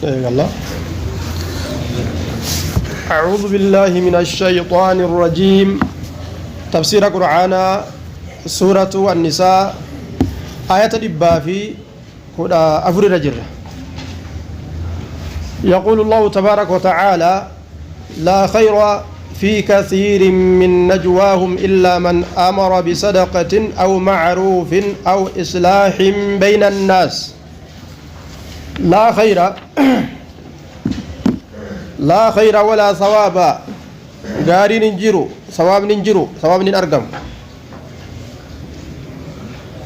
يلا. أعوذ بالله من الشيطان الرجيم. تفسير قرآن سورة النساء آية دبا في أفر رجل. يقول الله تبارك وتعالى: لا خير في كثير من نجواهم إلا من أمر بصدقة أو معروف أو إصلاح بين الناس. لا خير لا خير ولا ثواب، gaariin hin jiru، sawaabni hin jiru، sawaabni hin argamu.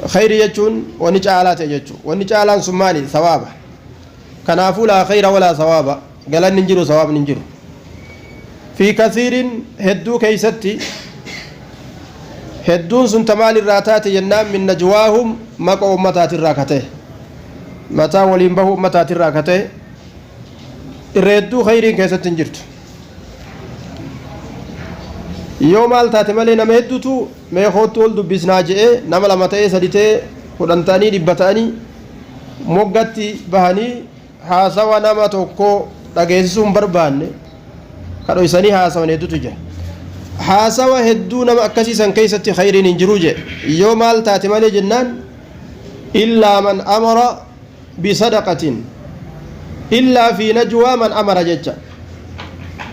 Khayri jechuun wanni caalaa ta'e jechuu. Wanni caalaan sun maali? Sawaaba. Kanaafuu لا خير ولا ثواب، galanni hin jiru، sawaabni hin jiru. في كثير، hedduu keeysatti. Hedduun sun tamaal irraa taate jennaan، من نجواهم، maqa ummataatirraa kate، mataa waliin bahu ummataatirraa kate. Irra hedduu khayriin keessatti hin jirtu. Yoo maal taate malee, nama hedduutu mee koottu ol dubbisnaa je'ee, nama lama ta'ee, sadi ta'ee, 10 ta'anii, 100 ta'anii moggatti bahanii haasawa nama tokko dhageessisuu hin barbaanne kadhoysanii haasawan hedduutu jira. Haasawa hedduu nama akkasiisan keessatti khayriin hin jiruu jee. Yoo maal taate malee jennaan، إلا من أمر بصدقة، إلا في نجوى من أمر jecha،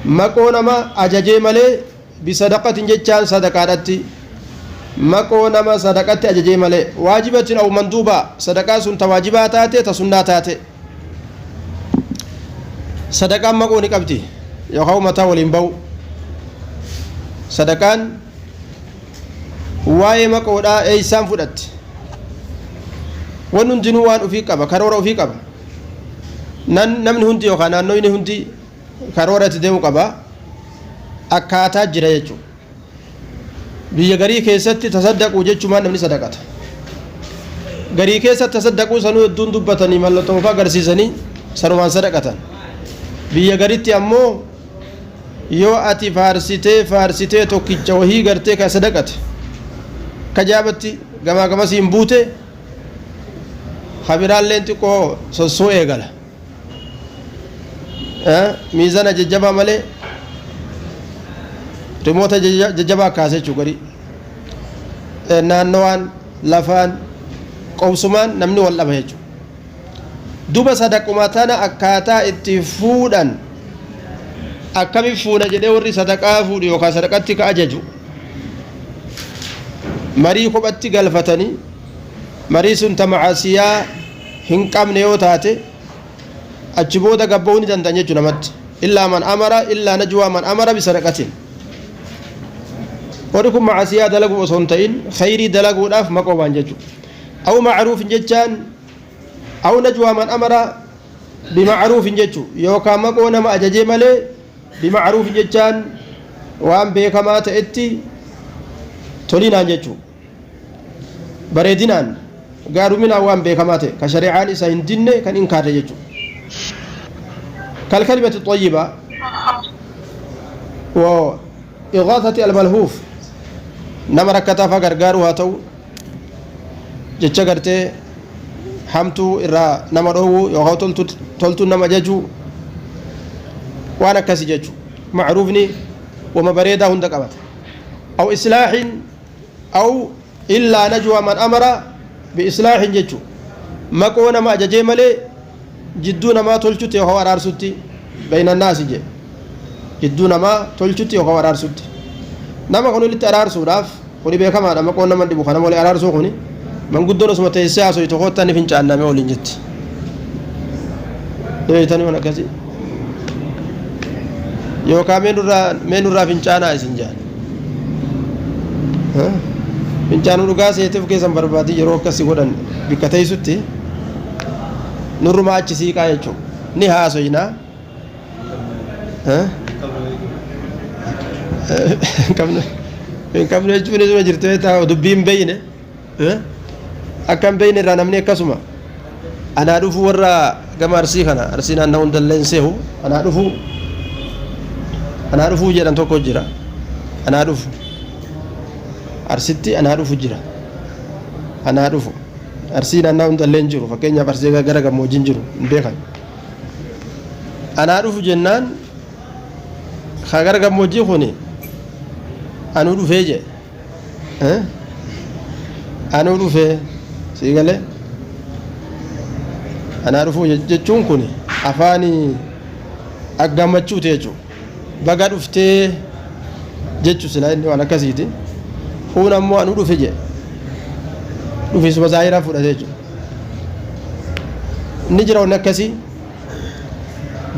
maqoo nama ajajee malee. بصدقة jechaan sadaqaadhatti، maqoo nama sadaqatti ajajee malee. واجبة أو مندوبة، sadaqaa sun ta waajibaa taate، ta sunnaa taate. Sadaqaan maqoo ni qabdi yookaan mataa waliin bahu. Sadaqaan waa'ee maqoodhaa eeysaan fudhatti? Wanni hundinuu waan ufii qaba, karoora ufii qaba. Namni hundi yookaan naannoonni hundi karoora itti deemu qaba, akkaataa jira jechuudha. Biyya garii keessatti tasaddaquu jechumaan namni sadaqata. Garii keessatti tasaddaquu sanuu hedduun dubbatanii, mallattoo ofaa agarsiisanii sanumaan sadaqatan. Biyya garitti ammoo yoo ati faarsitee faarsitee tokkicha wahii gartee ka sadaqate kajaabatti gamaa gamasiin buute, habiraalleen xiqqoo sossoo eegala. Miizana jajjabaa malee rimoota jajjabaa kaase jechuu. Garii naannowaan lafaan qobsumaan namni wal dhaba jechuudha. Duba sadaquma tana akkaataa itti fuudhan akkami fuudha jedhee, warri sadaqaa fuudhu yookaan sadaqatti ka ajaju marii kophatti galfatanii, marii sun ta macaasiyaa hin qabne yoo taate, achi booda gabba'uu ni danda'an jechuu namatti. إلا من أمر، إلا نجوى من أمر بصدقة. Warri kun macaasiyaa dalaguu osoo hin ta'in khayrii dalaguudhaaf maqoo baan jechuu. أو معروف jechaan، أو نجوى من أمر بمعروف jechuu، yookaan maqoo nama ajajee malee. بمعروف jechaan waan beekamaa ta'etti tolinaan jechuu، bareedinaan، gaaruminaan, waan beekamaa ta'e ka shari'aan isa hin dinne kan inkaarre jechuu. كالكلمة الطيبة وإغاثة الملهوف، nama rakkataa fa gargaaruu haa ta'u، jecha gartee hamtuu irraa nama dhoowwuu yookaan toltuu nama ajajuu, waan akkasii jechuu. Macruufni wama bareedaa hunda qabata. أو إصلاح، أو إلا نجوى من أمر بإصلاح jechuu، maqoo nama ajajee malee jidduu namaa tolchutti yookaan araarsutti. بين الناس je، jidduu namaa tolchutti yookaan araarsutti. Nama kun walitti araarsuudhaaf kuni beekamaadha. Maqoon nama dhibu kana walii araarsuu kuni, manguddoon osuma teessee haasoo tokkotti ni fincaanname waliin jetti. Beeytanii waan akkasii yookaan mee nurraa fincaanaa isin jaan, fincaanuu dhugaa seeteef keessan barbaadii. Yeroo akkasii godhan bikka teessutti nurrumaa achi siiqaa jechuun ni haasoynaa. Hin qabne jechuun isuma jirte dubbii hin beeyne, akka hin beeyne irraa namni akkasuma anaa dhufu. Warra gama Arsii kana, Arsii naannoo hundallee seehu, anaa dhufu, anaa dhufuu jedhan tokko jira. Anaa dhufu Arsitti, anaa dhufu jira. Anaa dhufu Arsii naannoo hundallee hin jiru. Fakkeenyaaf Arsii gara gammoojjiin jiru hin beekan. Anaa dhufu jennaan ka gara gammoojjii kuni anuu dhufee jee, anuu dhufee sii galee. Anaa dhufuu jechuun kun afaan aggammachuuti jechuudha. Baga dhuftee jechu silaa inni waan akkasiiti. Kun ammoo anuu dhufe jedhe, dhufisuma zaahiraa fudhate jechuudha. Inni jira wanni akkasii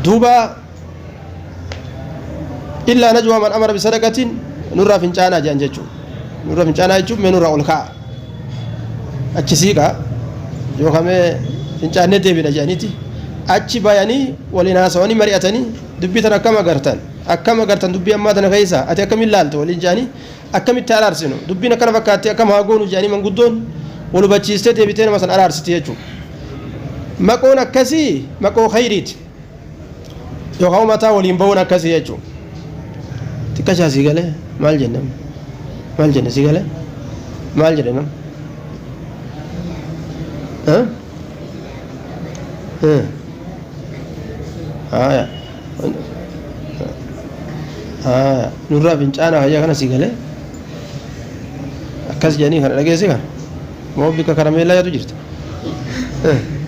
duuba. Illaa najwaa man amara bisadaqatiin, nurraa fincaanaa jedhan jechuudha. Nurraa fincaanaa jechuun mee nurraa ol ka'a, achi siiqaa yookaan mee fincaannee deebina jedhaniiti achi bayanii waliin haasawanii mari'atanii, dubbii tana akkam agartan, akkam agartan, dubbii ammaa tana keessa ati akkamiin laalte waliin jedhanii, akkamitti araarsinu, dubbiin akkana fakkaatti, akkam haa goonu jedhanii manguddoon wal hubachiistee deebitee nama san araarsiti jechuudha. Maqoon akkasii maqoo khayriiti yookaan mataa waliin bahuun akkasii jechuudha. Xiqqashaa sii galee maal jenne, maal jenne, sii galee maal jedhe nam? Haya haya, nurraa fincaanaa hayya kana sii galee akkas jedhanii kana dhageessi. Kana moo bikka karameellaa yaatu jirta,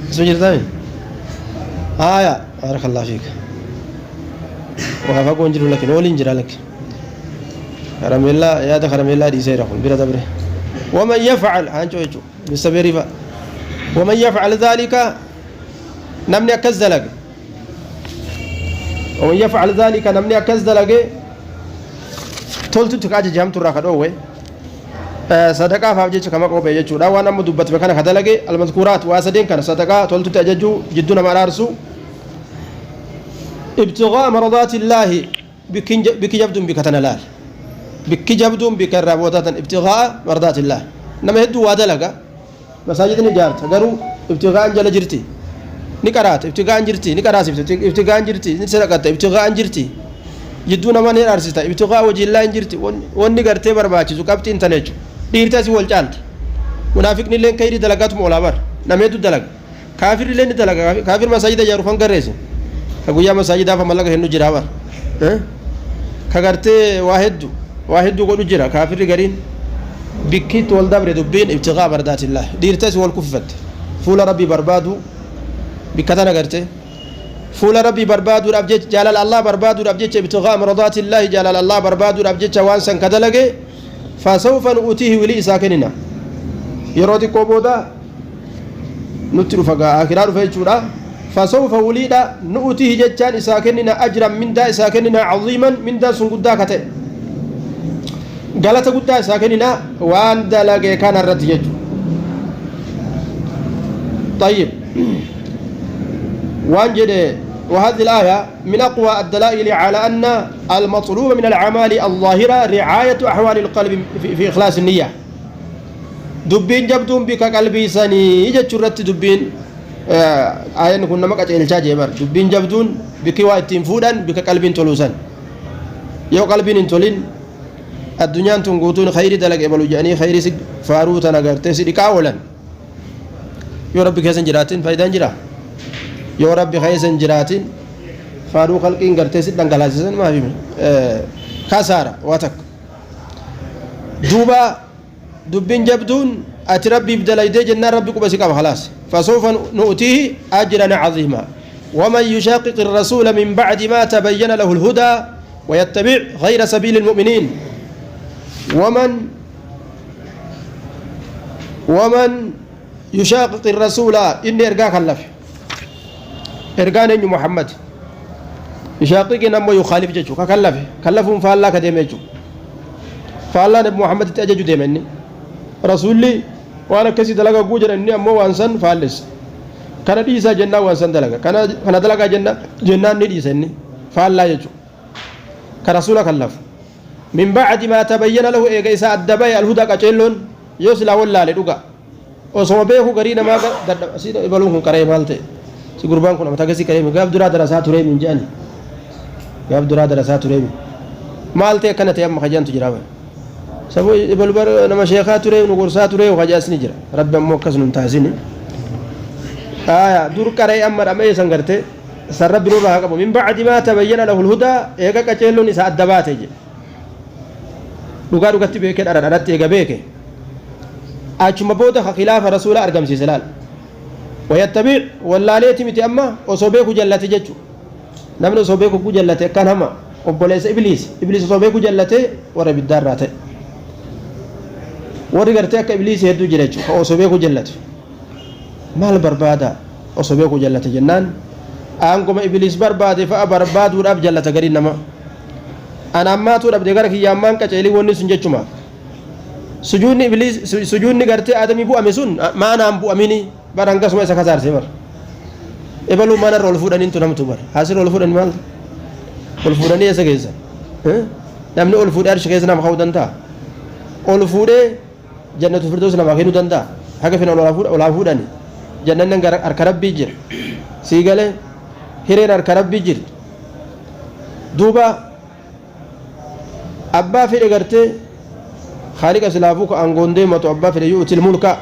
isuma jirtaami? Haya, barakallahu fiika. Waa fagoon jiru lakin waliin jira lakin karameellaa yaada karameellaa dhiiseera kun bira dabre. Waman yafcal hancoo jechuu misabeerii fa'a. Waman yafcal dhaalika, namni akkas dalage, waman yafcal dhaalika, namni akkas dalage, toltutti ka ajaje, hamturraa ka dhoowwe, sadaqaafaaf jecha kama qophee jechuudha. Waan amma dubbatame kana ka dalage, almadkuuraat, waa sadeen kana, sadaqaa, toltutti ajajuu, jidduu nama araarsuu, ibtigaa maradaati illaahi. Bikki jabduun bikka tana laal, bikki jabduun bikka irraa boodatan, ibtigaa maradaati illaah. Nama hedduu waa dalaga, masaajidni ijaarta, garuu ibtigaan jala jirti. Ni qaraata, ibtigaan jirti. Ni qaraasifta, ibtigaan jirti. Ni sadaqatta, ibtigaan jirti. Jidduu nama ni araarsita, ibtigaa wajiillaa hin jirti. Wanni gartee barbaachisu qabxiin tana jechuudha. Dhiirti asii wal caalti. Munaafiqni illee kayrii dalagaatuma olaa bar. Nama hedduu dalaga. Kaafirri illee ni dalaga. Kaafir masaajida ijaaru kan garreesse, ka guyyaa masaajidaaf mallaqa kennu jira bar. Ka gartee waa hedduu waa hedduu godhu jira kaafirri gariin. Bikkiitti wal dabre dubbiin ibtigaa mardaatillah. Dhiirti asii wal kuffifatte. Fuula rabbii barbaadu bikka tana garte. Fuula rabbii barbaaduudhaaf jecha, jaalala Allah barbaaduudhaaf jecha, ibtigaa mardaatillaahi, jaalala Allah barbaaduudhaaf jecha waan san ka dalage, fasawfa nu'utiihi, wilii isaa kennina. Yeroo xiqqoo booda nutti dhufa gaa, akiraa dhufa jechuudha. Fasawfa wuliidha, nu'utiihi jechaan isaa kennina, ajran, mindaa isaa kennina, caziiman, mindaan sun guddaa ka ta'e, galata guddaa isaa kennina waan dalage kana irratti jechuudha. طيب، waan jedhe: وهذه الآية من أقوى الدلائل على أن المطلوب من الأعمال الظاهرة رعاية أحوال القلب في إخلاص النية. Dubbiin jabduun bika qalbii sanii jechuu irratti dubbiin aayanni kun nama qaceelchaa jee bar. Dubbiin jabduun bikki waa ittiin fuudhan bika qalbiin toluu san. Yoo qalbiin hin tolin, addunyaan tun guutuun khayrii dalage ebalu jedhanii khayrii si faaruu tana gartee si dhiqaa oolan, yoo rabbi keessa hin jiraatin faayidaan jira? Yoo rabbi keessa hin jiraatin, faaruu kalqiin gartee si dhangalaasisan maafi kasaara waa takka. Duuba dubbiin jabduun ati rabbiif dalaydee jennaan rabbi quba si qaba. خلاص، فسوف نؤتيه أجرا عظيما. ومن يشاقق الرسول من بعد ما تبين له الهدى ويتبع غير سبيل المؤمنين. ومن يشاقق الرسول، إني إرقا خلف، إرقان إني محمد، يشاقق نمو يخالف جيشو، كخلف خلفهم فالله كديم جيشو، فالله نبي محمد تأججو ديمني. رسولي waan akkasii dalagaa guu jedhan, inni ammoo waan san faallessa. Kana dhiisaa jennaan waan san dalaga, kana dalagaa jennaan ni dhiisa. Inni faallaa jechuudha ka rasuula kallafu. من بعد ما تبين له, eega isaa adda bahe, الهدى, qaceelloon. Yoo silaa wallaale dhuga osoma beeku garii namaa si ibaluun kun qaree maal ta'e, si gurbaan kun amata akkasii qaree, gaaf duraa darasaa turee min jedhani, gaaf duraa darasaa turee min maal ta'e, akkana ta'e amma kajaantu jira bara. Saboo ibalu bar nama sheekaa ture, nu gorsaa ture kajaas ni jira. Rabbi ammoo akkas nun taasini. Aya, dur qaree amma dhamee san garte. San Rabbi nurraa haa qabu. Min bacdi maa tabayyana lahu lhudaa, eega qaceelloon isa adda baate jedhe. Dhugaa dhugatti beekee dhara dharatti eega beeke, achuma booda ka khilaafa Rasuula argamsiise laal. Wayattabic wallaaleeti miti, amma osoo beeku jallate jechu. Namni osoo beeku ku jallate akkaan hama, obboleessa Ibliis. Ibliis osoo beeku jallate warra ibiddaarraa ta'e. Warri gartee akka Ibliis hedduu jira jechuudha, ka osoo beeku jallatu. Maal barbaada osoo beeku jallate jennaan, aangoma Ibliis barbaade fa'a barbaaduudhaaf jallata gariin nama. Ana ammaatuu dhabde gara kiyya ammaan qaceelii wanni sun jechumaaf. Sujuudni Ibliis, sujuudni gartee Aadamii bu'ame sun maanaan bu'amini bar, hangasuma isa kasaarsee bar. Ebaluu manarra ol fuudhaniin tun hamtu bar. Hasirra ol fuudhani maal? Ol fuudhanii eessa geessan? Namni ol fuudhee arshi keessa nama ka'uu danda'a? Ol fuudhee Jannatu Firdaus namaa kennuu danda'a? Haga fedhan ol haa fuudhani. Jannanni gara harka Rabbii jira. Sii galee? Hireen harka Rabbii jirti. Duuba abbaa fedhe gartee Khaaliqa silaafuu ka aangoon deematu, abbaa fedhe yu'til mulka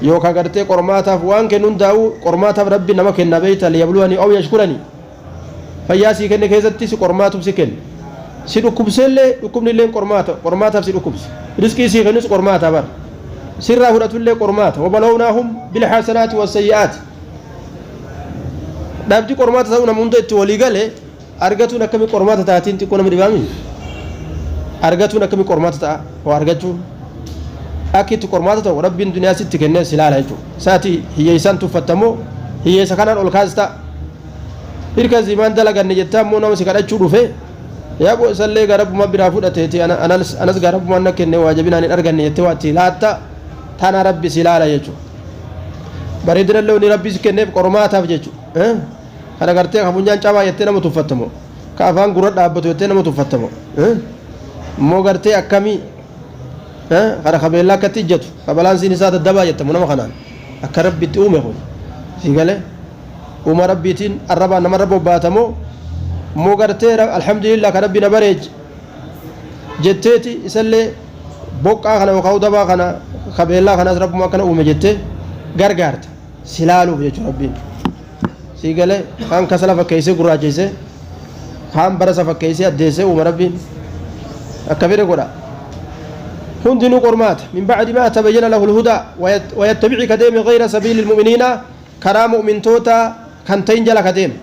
yookaa gartee qormaataaf waan kennu hundaa'u qormaataaf Rabbi nama kenna beeyta. Liyabluwanii aw yashkuranii. Fayyaa sii kenne keessatti si qormaatuuf si kenne. Si dhukkubseellee, dhukkubni illee qormaata, qormaataaf si dhukkubse. Rizqii sii kennus qormaata bar. Sirraa fudhatullee qormaata. Wabalawnaahum bilhasanaati wasayyi'aati. Dhabdi qormaata ta'uu nama hunda itti walii gale, argatuun akkami qormaata taatiin xiqqoo nama dhibaami. Argatuun akkami qormaata ta'a? Waa argachuun akki itti qormaata ta'u, Rabbiin duniyaa sitti kennee si laala jechuudha. Saati hiyyeessaan tuffattamoo hiyyeessa kanaan ol kaasta? Hirka zimaan dalaganne jettaa immoo nama si kadhachuu dhufe, yaaboo isallee gara Rabbuma biraa fudhateeti, anas gara Rabbumaan na kenne, waa jabinaan hin arganne jettee waa itti laatta. Tana Rabbi si laala jechuudha. Bareedina illee wanni Rabbi si kenneef qormaataaf jechuudha. Kana gartee ka funyaan cabaa jettee nama tuffattamo, ka afaan gurra dhaabbatu jettee nama tuffattamo immoo gartee akkamii? Kana ka beellaa akkatti ijjatu, ka balaansiin isaa daddabaa jettamu nama kanaan akka Rabbi itti uume kun si galee? Uuma Rabbiitiin arrabaan namarra bobbaatamoo immoo gartee alhamdulillah ka Rabbi na bareeche jetteeti isallee boqqaa kana yookaan dabaa kana ka beellaa kanas Rabbuma akkana uume jettee gargaarta? Si laaluuf jechuudha Rabbiin. Sii galee? Kaan kasala fakkeessee gurraacheessee, kaan barasa fakkeessee addeessee uuma. Rabbiin akka fedhe godha. Hundinuu qormaata. Min bacdi maa tabayyana lahu lhudaa wayattabici ka deeme gayra sabiili lmu'miniina, karaa mu'mintoota kan ta'in jala ka deeme,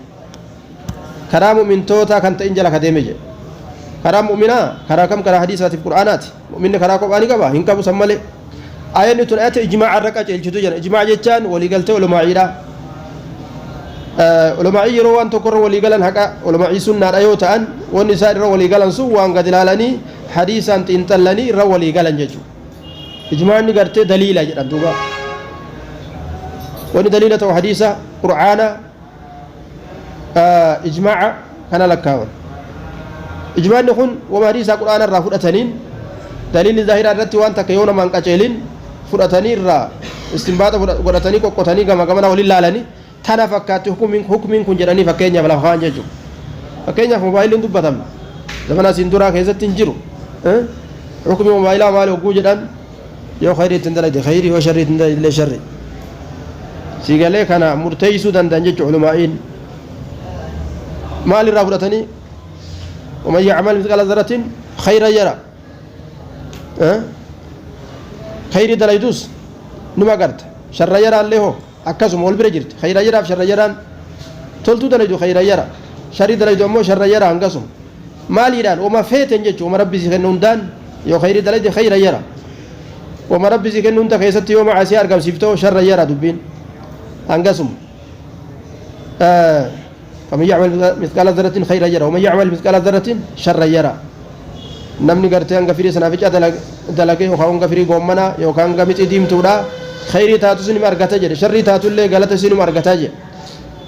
karaa mu'mintootaa kan ta'in jala ka deeme jedhe. Karaa mu'minaa karaa kam? Karaa hadiisaatiif Qur'aanaati. Mu'minni karaa kophaa ni qaba? Hin qabu. San malee ayanni tun ayata ijmaaca irra qaceelchitu jedha. Ijmaaca jechaan waliigaltee ulumaa'iidha. Ulumaa'ii yeroo waan tokko irra waliigalan, haqa ulumaa'ii sunnaadha yoo ta'an, wanni isaan irra waliigalan sun waan gad ilaalanii hadiisaan xiinxallanii irra waliigalan jechuudha. Ijmaanni gartee daliila jedhan. Duuba wanni daliila ta'u hadiisa, Qur'aana, ijmaaca kana lakkaawan. Ijmaanni kun wama hadiisaa Qur'aana irraa fudhataniin daliilli zaahiraa irratti waan takka yoo namaan qaceelin fudhatanii irraa istinbaaxa godhatanii qoqqotanii gama gamana waliin laalanii tana fakkaatti hukmiin kun jedhanii fakkeenyaaf lafa kaan jechuudha. Fakkeenyaaf moobaayiliin dubbatamne zamana asiin duraa keessatti hin jiru. Hukmii moobaayilaa maali hogguu jedhan, yoo khayrii ittiin dalagde khayrii, yoo sharrii ittiin dalagde illee sharrii. Si galee? Kana murteessuu danda'an jechuudha ulumaa'iin. Maal irraa fudhatanii? ومن يعمل مثقال ذرة خيرا يرى. Khayrii dalaydus numa agarta, sharra yaraan illee hoo akkasuma wal bira jirti. Khayra yaraaf sharra yaraan, toltuu dalaydu khayra yara, sharrii dalaydu ammoo sharra yara. Hangasuma maaliidhaan? Wama feeten jechuun wama Rabbi si kennu hundaan yoo khayrii dalayde khayra yara, wama Rabbi si kennu hunda keessatti yoo macaasii argamsiiftoo sharra yara. Dubbiin hangasuma. فمن يعمل مثقال ذرة خيرا يرى ومن يعمل مثقال ذرة شرا يرى. Namni gartee hanga firii sanaaficaa dalage yookaan hanga firii goommanaa yookaan hanga mixii diimtuudha, khayrii taatu sinuma argata jedhe, sharrii taatullee galata sinuma argata jedhe.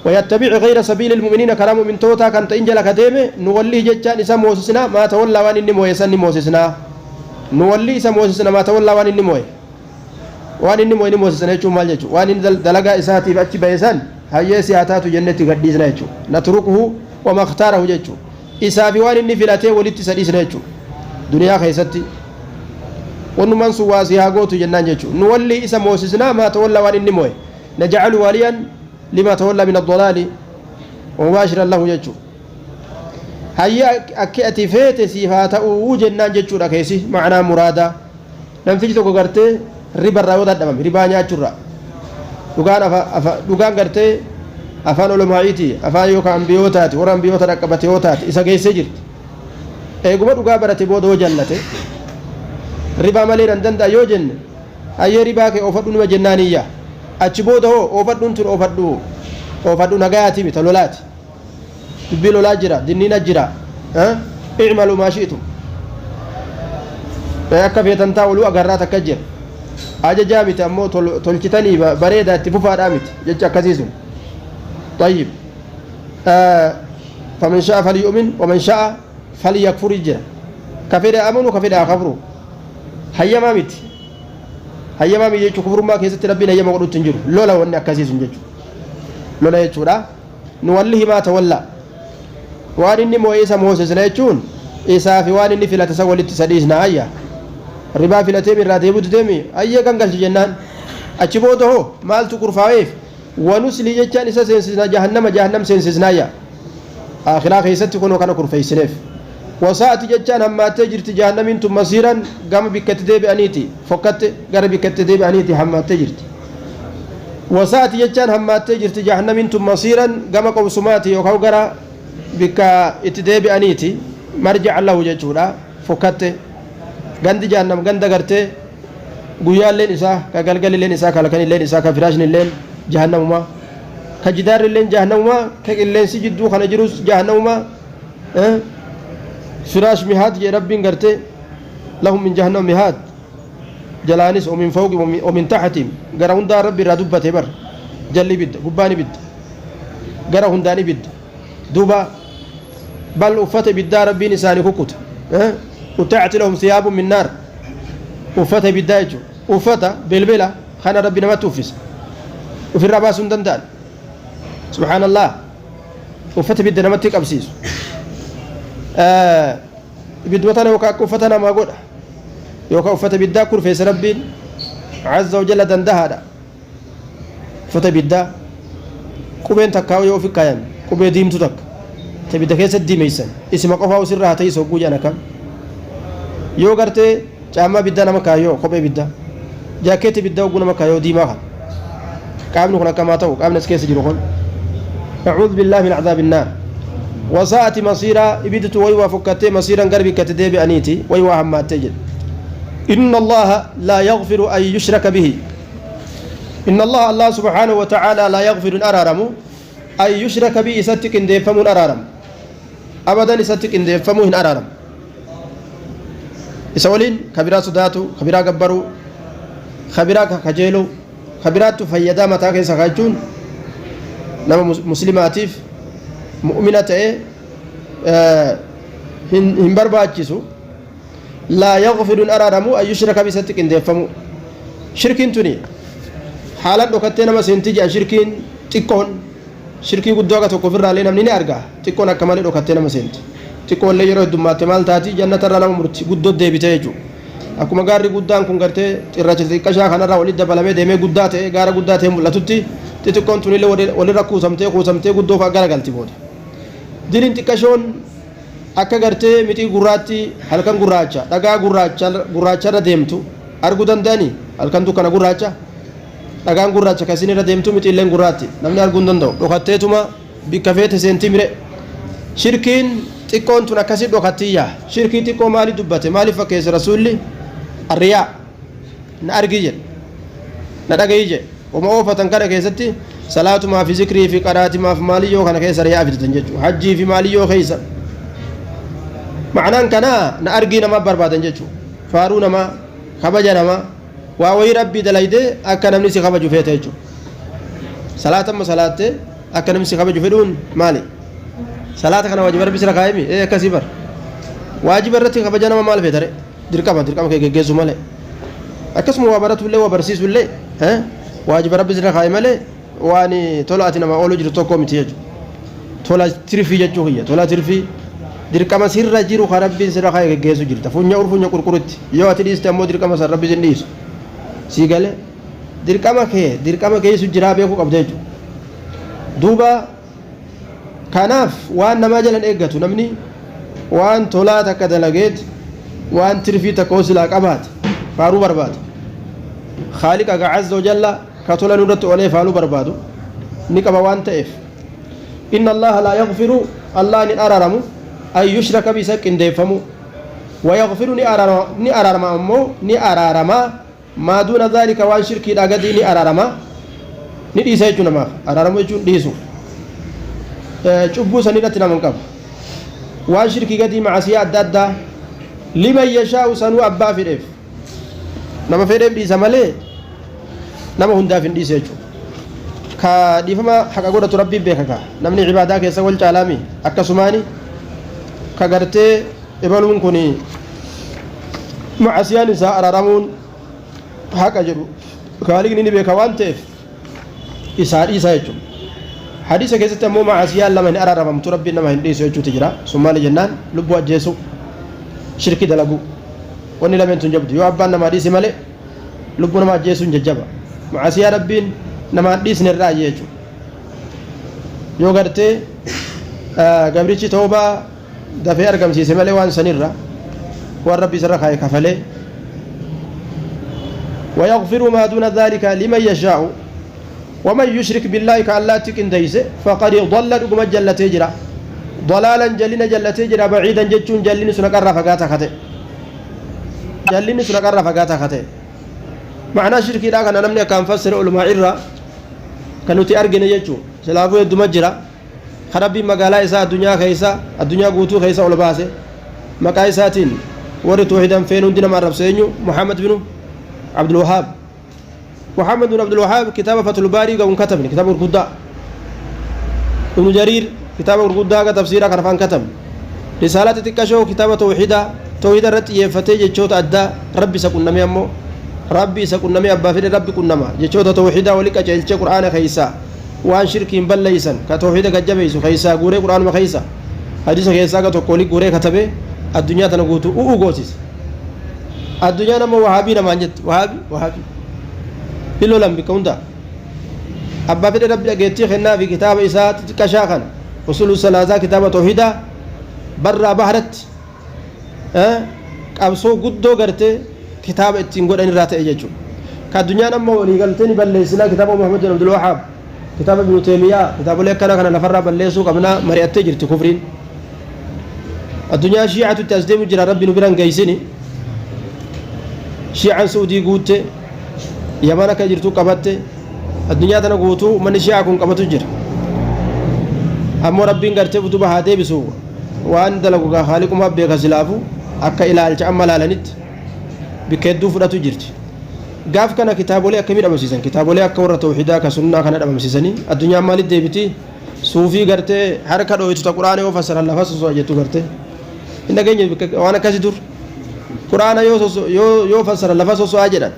ويتبع غير سبيل المؤمنين, كرا مؤمن توتا كان تإن جل كديمه, نوليه جتان إسا موسسنا ما تولى وان إني موي سن موسسنا. نولي إسا موسسنا ما تولى وان إني موي، waan inni moo'e ni moosisan jechuun maal jechuudha? Waan inni dalagaa isaatiif achi ba'e san hayyee si haa taatu jennetti gadhiisna jechuudha. نتركه وما اختاره jechuudha. Isaa fi waan inni filatee walitti isa dhiisna jechuudha. Duniyaa keessatti wannumaan sun waa si haa gootu jennaan jechuudha. نولي isa moosisnaa ما تولى waan inni moo'e. نجعل واليا لما تولى من الضلال. Mubaashiran lahu jechuudha. Hayya, akki ati feete siif haa ta'uu jennaan jechuudha. Keessi ma'anaa muraadaa namtichi tokko gartee ribarraa yoo dadhabame, ribaa nyaachuurraa, dhugaan dhugaan gartee afaan olomaa'iiti, afaan yookaan ambiyootaati, warra ambiyoota dhaqqabate yoo taate, isa geessee jirti. Eeguma dhugaa barate booda yoo jallate, ribaa malee nan danda'a yoo jenne, hayyee, ribaa kee oofadhu nima jennaaniyya. Achi booda hoo oofadhuun tun oofadhu oofadhu nagayaati mita, lolaati, dubbii lolaa jira, dinniina jira. Icmaluu maa shi'tum, akka feetan taa'uluu agarraa takka jira. Ajajaa miti ammoo, tolchitanii bareedaa itti fufaadhaa miti jecha akkasii sun. طيب، فمن شاء فليؤمن ومن شاء فليكفر jira. Ka fedhe amanu, ka fedhe kafru. Hayyamaa miti, hayyamaa miti jechuu. Kufrummaa keessatti Rabbiin hayyama godhutti hin jiru. Lola wanni akkasii sun jechuudha, lola jechuudha. نوله ما تولى, waan inni moo'ee isa moosisna jechuun isaa fi waan inni filate isa walitti isa dhiisna. Ayya, ribaa filatee irraa deebitu deemi, ayyee gangalchi jennaan. Achi booda hoo maaltu kurfaa'eef? ونصله jechaan isa seensisna, جهنم, jahannam seensisnaayya. Akhiraa keessatti kunoo kana kurfeeysineef. وساءت jechaan hammaattee jirti jahannamiin tun, مصيرا, gama bikkatti deebi'aniiti fokkatte, gara bikkatti deebi'aniiti hammaattee jirti. وساءت jechaan hammaattee jirti jahannamiin tun, مصيرا, gama qobsumaati yookaan gara bikka itti deebi'aniiti, مرجع له jechuudha. Fokkatte gandi jahannam, ganda gartee guyyaalleen isaa ka galgalilleen isaa ka halkanilleen isaa ka firaashnilleen jahannamumaa, ka jidaarrilleen jahannamumaa, ka qilleensi jidduu kana jirus jahannamumaa. Firaash مهاد jee Rabbiin gartee, لهم من جهنم مهاد, jalaanis ومن فوق ومن تحتهم, gara hundaa Rabbi irraa dubbate bar. Jalli ibidda, gubbaan ibidda, gara hundaan ibidda. Duuba bal uffata ibiddaa Rabbiin isaanii kukkuta. قطعت لهم ثياب من نار, uffata ibiddaa jechuudha. Uffata belbela kana Rabbi namatti uffisa, ofirraa baasuu hin danda'an. Subhaanallah, uffata ibidda namatti qabsiisu, ibidduma tana yookaan akka uffata namaa godha yookaan uffata ibiddaa kurfeessa. Rabbiin عز وجل dandahaadha. Uffata ibiddaa qubeen takkaa yoo ofi kaayan, qubee diimtuu takka ta ibidda keessatti diimeysan, isima qofaa usirraa haa ta'is hogguu jedhan akkam. Yoo gartee caammaa ibiddaa nama kaayoo, kophee ibiddaa, jaakkeetti ibiddaa hogguu nama kaayoo diimaa kana, qaamni kun akkamaa ta'u, qaamni as keessa jiru kun? أعوذ بالله من عذاب النار. وساءت مصيرا, ibidditu way waa fokkattee, مصيرا, gara bikkatti deebi'aniiti way waa hammaattee jedhe. إن الله لا يغفر أن يشرك به. إن الله, الله سبحانه وتعالى, لا يغفر, أرارم, أن يشرك به, isatti qindeeffamuun أرارم أبدا. Isatti qindeeffamuu hin araaram. Isa waliin kabiraa sodaatu, kabiraa gabbaruu, kabiraa kajeeluu, kabiraattu fayyadaa mataa keessa kaachuun nama muslimaatiif mu'mina ta'e hin barbaachisu. لا يغفر, araaramu, أن يشرك به, isatti qindeeffamu. Shirkiin tuni haalaan dhokattee nama seentii jedhan. Shirkiin xiqqoon shirkii guddoo akka tokko ofirraallee namni ni arga. Xiqqoon akka malee dhokattee nama seenti. Xiqqoollee yeroo heddummaatti maal taati? Jannatarraa nama murti, guddoo deebite jechuudha. Akkuma gaarri guddaan kun gartee xirracha xiqqashaa kanarraa walitti dabalamee deemee guddaa ta'e, gaara guddaa ta'e mul'atutti, xixiqqoon tunillee walirra kuusamtee kuusamtee guddoo fa'aa garagalti booda. Diliin xiqqashoon akka gartee mixii gurraatti halkan gurraacha dhagaa gurraacharra deemtu arguu danda'anii, halkan dukkana gurraacha dhagaan gurraacha kan isin irra deemtu, mixiilleen gurraatti namni arguu hin danda'u, dhokatteetuma bikka feete seentii mire. Shirkiin xiqqoon tun akkasii dhokattiyya. Shirkii xiqqoo maaliif dubbate? Maaliif fakkeesse Rasuulli? Arriyaa, na argi jedhe, na dhagayi jedhe. Uma oofatan kana keessatti salaatumaa fi zikrii fi qaraatimaaf maaliyyoo kana keessa riyaa fidatan jechuudha. Hajjii fi maaliyyoo keessa ma'anaan kanaa na argii namaa barbaadan jechuudha. Faaruu namaa, kabaja namaa, waa wayii Rabbii dalaydee akka namni si kabaju feete jechuudha. Salaata amma salaattee akka namni si kabaju fedhuun maali? Salaata kana waajiba Rabbi sira kaayemi ee akkasii bar. Waajiba irratti kabaja nama maal feetare? Dirqama, dirqama kee geggeessu malee. Akkasuma waa baratullee, waa barsiisullee, waajiba Rabbi sira kaaye malee waan tola ati nama ooluu jiru tokko miti jechuudha. Tola tirfii jechuu kiyya, tola tirfii dirqama sirra jiru ka Rabbiin sirra kaaye geggeessu jirta. Funya urfunya qurquritti yoo ati dhiiste ammoo dirqama san Rabbi sin dhiisu. Sii galee? Dirqama kee, dirqama keessa jiraa beekuu qabda jechuudha. Duuba. Kanaaf waan namaa jalan eeggatu namni waan tolaa takka dalageet waan tirfii takka silaa qabaate faaruu barbaada. Khaaliqa ga azza wajalla ka tola nurratti oolee faaluu barbaadu ni qaba waan ta'eef. Inna Allaha laa yaghfiru, Allah ni araaramu, an yushraka bi, isa qindeeffamu, wayaghfiru, ni araarama ammoo ni araarama, maa duuna dhaalika, waan shirkiidhaa gadii ni araarama, ni dhiisa jechuu. Namaaf araaramu jechuun dhiisu, cubbuu san irratti nama hin qabu. Waan shirkii gadii, macasiyaa adda addaa, liman yashaa'u, sanuu abbaa fedheef, nama fedheef dhiisa malee nama hundaaf hin dhiise jechuudha. Ka dhiifama haqa godhatu Rabbiin beeka. Ka namni cibaadaa keessa wal caalaami, akkasumaani ka gartee ebaluun kun macasiyaan isaa araaramuun haqa jedhu kaaliqni ni beeka waan ta'eef isaa dhiisa jechuudha. Hadiisa keessatti ammoo macasiyaan lama hin araaramamtu, Rabbiin nama hin dhiisu jechuutu jira. Sun maali jennaan, lubbuu ajjeesu, shirki dalagu. Wanni lameen tun jabdu, yoo abbaan namaa dhiise malee lubbuu nama ajjeesuun jajjaba. Macasiyaa Rabbiin namaan dhiisne irraa jechuudha. Yoo gartee gabrichi toobaa dafee argamsiise malee, waan sanirra waan Rabbi isarra kaa'e kafalee. ويغفر ما دون ذلك لمن يشاء. ومن يشرك بالله، كالله تكنديس، فقد ضل، رقم جلتي جرا، ضلالا، جلنا جلتي جرا، بعيدا جتشون جلين سنقر فقاتا خته، جلين سنقر فقاتا خته. معنى شركي لا كان نمني كان فسر علماء إرّا كانوا تأرجن جتشو سلافو يدوم جرا خربي مقالا إسا الدنيا خيسا الدنيا قوتو خيسا أولباسه مقا إساتين ورد توحيدا فين هندنا مع الرب محمد بن عبد الوهاب. محمد بن عبد الوهاب كتاب فتح الباري قام كتبني كتاب القدة. ابن جرير كتاب القدة تفسيره كان فان كتب رسالة تكشو كتاب توحيدا، توحيد الرت يفتي جتشوت أدى ربي سكون نمي أمو ربي سكون نمي أبا في ربي كن نما جتشوت توحيدا ولك أجلش قرآن خيسا وان شرك بليسا كتوحيدا كجبيسو خيسا غوري قرآن ما خيسا حديث خيسا كتوكولي غوري كتبه الدنيا تنقوتو أو غوسيس الدنيا نما وهابي نما جت وهابي وهابي illolan bikka hunda abbaa fedhe Rabbi dhageettii kennaa fi kitaaba isaa xixiqqashaa kana, usulu salaasaa, kitaaba tawhiidaa, barraa baharatti qabsoo guddoo gartee kitaaba ittiin godhan irraa ta'e jechuudha. Ka addunyaan amma walii galtee ni balleessinaa kitaaba Muhammad bin Abdul Wahhaab, kitaaba Ibnu Teemiyaa, kitaabolee akkana kana lafarraa balleessuu qabnaa mari'attee jirti kufriin. Addunyaa shiicatu itti as deemu jira, Rabbi nu biran geessini. Shiicaan Suudii guutte, Yaman akka jirtu qabatte, addunyaa tana guutuu manni shiicaa kun qabatu jira. Ammoo Rabbiin gartee duba haa deebisu, waan dalagu gaa haaliqumaa beeka. Silaafu akka ilaalcha amma laalanitti bikka hedduu fudhatu jirti. Gaaf kana kitaabolee akkamii dhabamsiisan? Kitaabolee akka warra tawhiidaa ka sunnaa kana dhabamsiisanii addunyaan maalitti deebiti? Suufii gartee harka dhooytu ta quraana yoo fassaran lafa soso'a jettu gartee hin dhageenye waan akkasii dur. Quraana yoo yoo fassaran lafa soso'aa jedhan.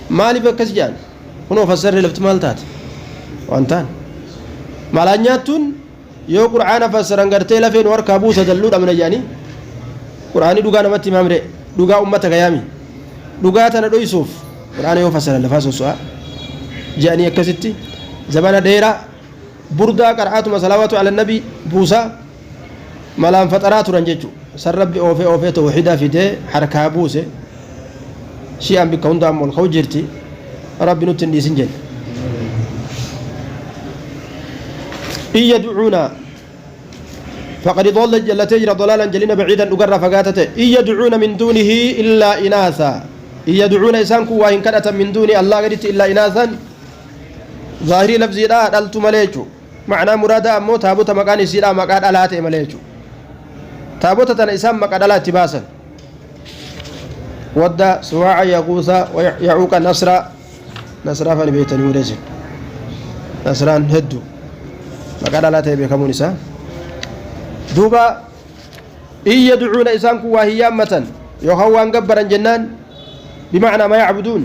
Maaliif akkas jedhan? Kunoo fassarri lafti maal taate? Waan ta'an malaan nyaattuun yoo qur'aana fassaran gartee lafeen harkaa buusa dalluu dhabna jedhanii. Qur'aanii dhugaa namatti himamre, dhugaa ummata gayaami, dhugaa tana dhoysuuf qur'aana yoo fassaran lafaa soso'aa jedhanii. Akkasitti zabana dheeraa burdaa qara'aatuma salawaatu ala nabii buusaa malaan faxaraa turan jechuudha. San Rabbi oofee oofee tawxiidaa fidee harkaa buuse. Shi'aan bikka hundaan ol ka'u jirti. Rabbi nutti hin dhiisin jenne. إن يدعون، فقد ضل، جلتي جرى، ضلالا، جلنا، بعيدا، أقر فقاتته. إن يدعون من دونه إلا إناثا، إن يدعون، إسان كواهن كدة، من دون الله قدت، إلا إناثا. ظاهري لفظي لا دلت مليجو، معنى مراد أمو تابوت مكان يسير مكان ألاتي مليجو، تابوت تنا إسان مكان ألاتي باسا. ود، سواع، يغوث ويعوق، نصر، نصر فني بيتني ورزق نصران هدو مكان ألاتي بكمون إسان دوبا. إن يدعون، إسان كواهي يامة يخوان قبرا جنان، بمعنى ما يعبدون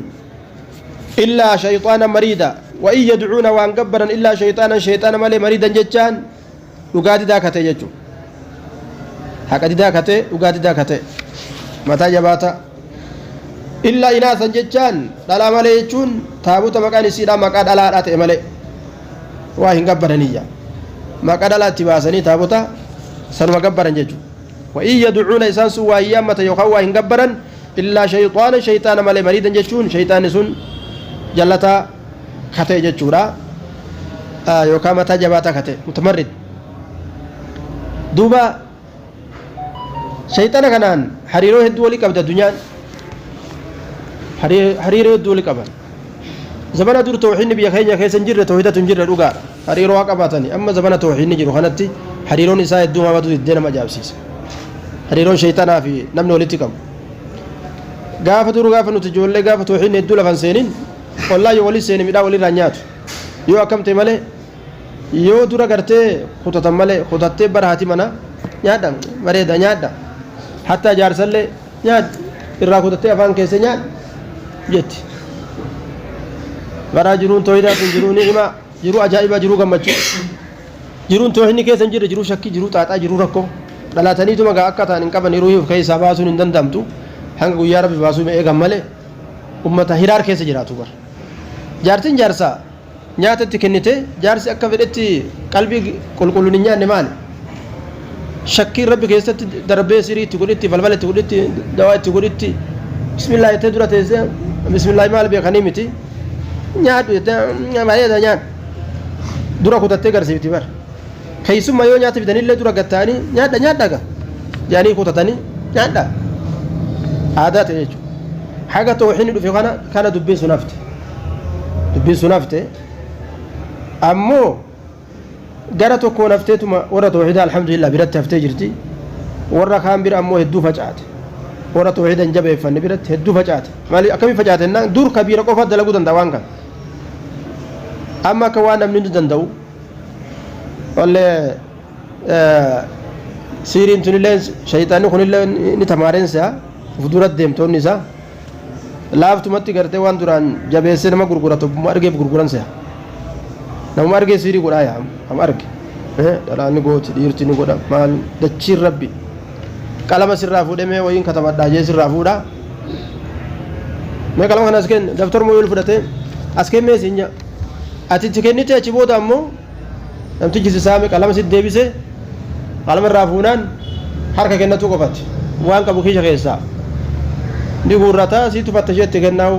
إلا شيطانا مريدا. وإن يدعون، وان قبرا، إلا شيطانا، شيطانا مالي، مريدا جتان، dhugaatii daakate jechuudha. Haqa daakate, dhugaatii daakate, mataa jabaata. إلا إناثا jechaan dhalaa malee jechuun taabuta maqaan isiidhaa maqaa dhalaadhaa ta'e malee waa hin gabbaraniyya. Maqaa dhalaa itti baasanii taabota sanuma gabbaran jechuudha. وإن يدعون إسان سن waa hin yaammatan yookaan waa hin gabbaran illaa shayxaana shayxaana malee mariidan jechuun shayxaanni sun jallataa ka ta'e jechuudha yookaan mataa jabaataa ka ta'e mutamarrid duuba shayxaana kanaan hariiroo hedduu walii qabda addunyaan hariiroo hedduu walii qaban zamana dur tawxiidni biyya keenya keessa hin jirre tawxiidatu hin jirre dhugaadha hariiroo haa qabaatani amma zamana tawxiidni jiru kanatti hariiroon isaa hedduu mamatu diddee nama ajaa'ibsiisa hariiroon shayxanaa fi namni walitti qabu gaafa dur gaafa nuti ijoollee gaafa tawxiidni hedduu lafan seenin ollaa yoo walii seeni midhaan walirraa nyaatu yoo akkam ta'e malee yoo dura gartee kutatan malee kutattee bara haati mana nyaadha bareeda nyaadha hattaa jaarsallee nyaadhu irraa kutattee afaan keessa nyaadhu jetti baraa jiruun tooyidaa tun jiruu ni'imaa jiruu ajaa'ibaa jiruu gammachuu jiruun tooyinni keessa hin jirre jiruu shakkii jiruu xaaxaa jiruu rakkoo dhalataniituma gaa akka ta'an hin qaban ruuhii of keessaa baasuun hin danda'amtu hanga guyyaa rabbi baasuu eegan malee ummata hiraar keessa jiraatu bara jaartiin jaarsaa nyaata itti kennite jaarsi akka fedhetti qalbii qulqulluun hin nyaanne maali? Shakkiin rabbi keessatti darbee sirii itti godhitti falfala itti godhitti dawaa itti godhitti bismillah jettee dura teessee bismillah maal beekanii miti nyaadhu jettee bareeda nyaadhu dura kutattee garsiifti bar keessummaa yoo nyaata fidanillee dura gatta'anii nyaadha nyaadha ga jedhanii kutatanii nyaadha aadaa ta'e jechuudha haga tooxinni dhufe kana kana dubbiin sun hafte. Dubbiin sun hafte. Ammoo gara tokkoon hafteetuma warra tawhiidaa alhamdulillah biratti haftee jirti. Warra kaan bira ammoo hedduu facaate. Warra tawhiida hin jabeeffanne biratti hedduu facaate. Maali akkamii facaate jennaan dur kabiira qofa dalaguu danda'a waan kana. Amma akka waan namni hundi danda'u wallee siiriin tunillee shayxaanni kunillee ni tamaareensa uf dura deemtoonni isaa. Laaftumatti gartee waan duraan jabeessee nama gurguratu abbuma argeef gurguran seha. Namuma argee siirii godhaa yaa nama arge. Dhalaan ni gooti dhiirti ni godha maal dachiin rabbi. Qalama sirraa fuudhee mee wayiin katabadhaa jee sirraa fuudha. Mee qalama kana as kenni daftar moo yoo fudhatee as kennee siin jaa. Ati itti kennite achi booda ammoo namtichi si saame qalama sitti deebise qalama irraa fuunaan harka kennatuu qofati waan qabu kiisha keessaa ni guurrata sii tufatta ishee itti kennaa'u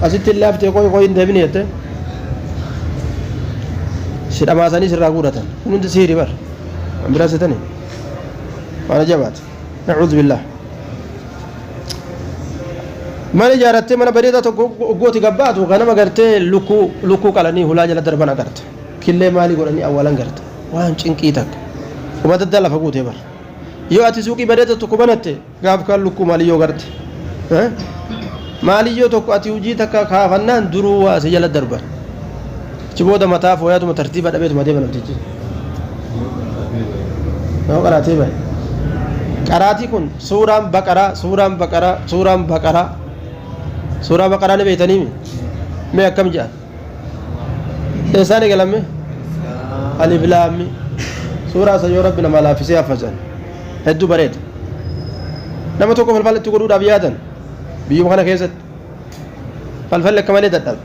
asitti illee haftee qoy qoy hin deebini jette si dhamaasanii sirraa guurratan kun hundi sihirii bar waan biraa setanii waan ajabaati na'uudhu billaah mana ijaarattee mana bareedaa tokko oggooti gabbaatu ganama gartee lukkuu lukkuu qalanii hulaa jala darban agarta killee maalii godhanii awwaalan garta waan cinqii takka uma daddaa lafa guutee bar yoo ati suuqii bareeda tokko banatte gaaf kaan lukkuu maaliyyoo garte maaliyyoo tokko ati hojii takka kaafannaan duruu waa si jala darban achi booda mataa fooyaatuma tartiiba dhabeetuma deema namtichi yoo qaraatee bahe qaraatii kun suuraan baqaraa suuraan baqaraa suuraan baqaraa suuraa baqaraa ni beeytanii mee akkam jedhan Eessaan eegalame? Alif laammi. Suuraa isa yoo rabbi namaa laaffisee haffazan. Hedduu bareeda. Nama tokko falfala itti godhuudhaaf yaadan biyyuma kana keessatti. Falfalli akka malee dadhabe.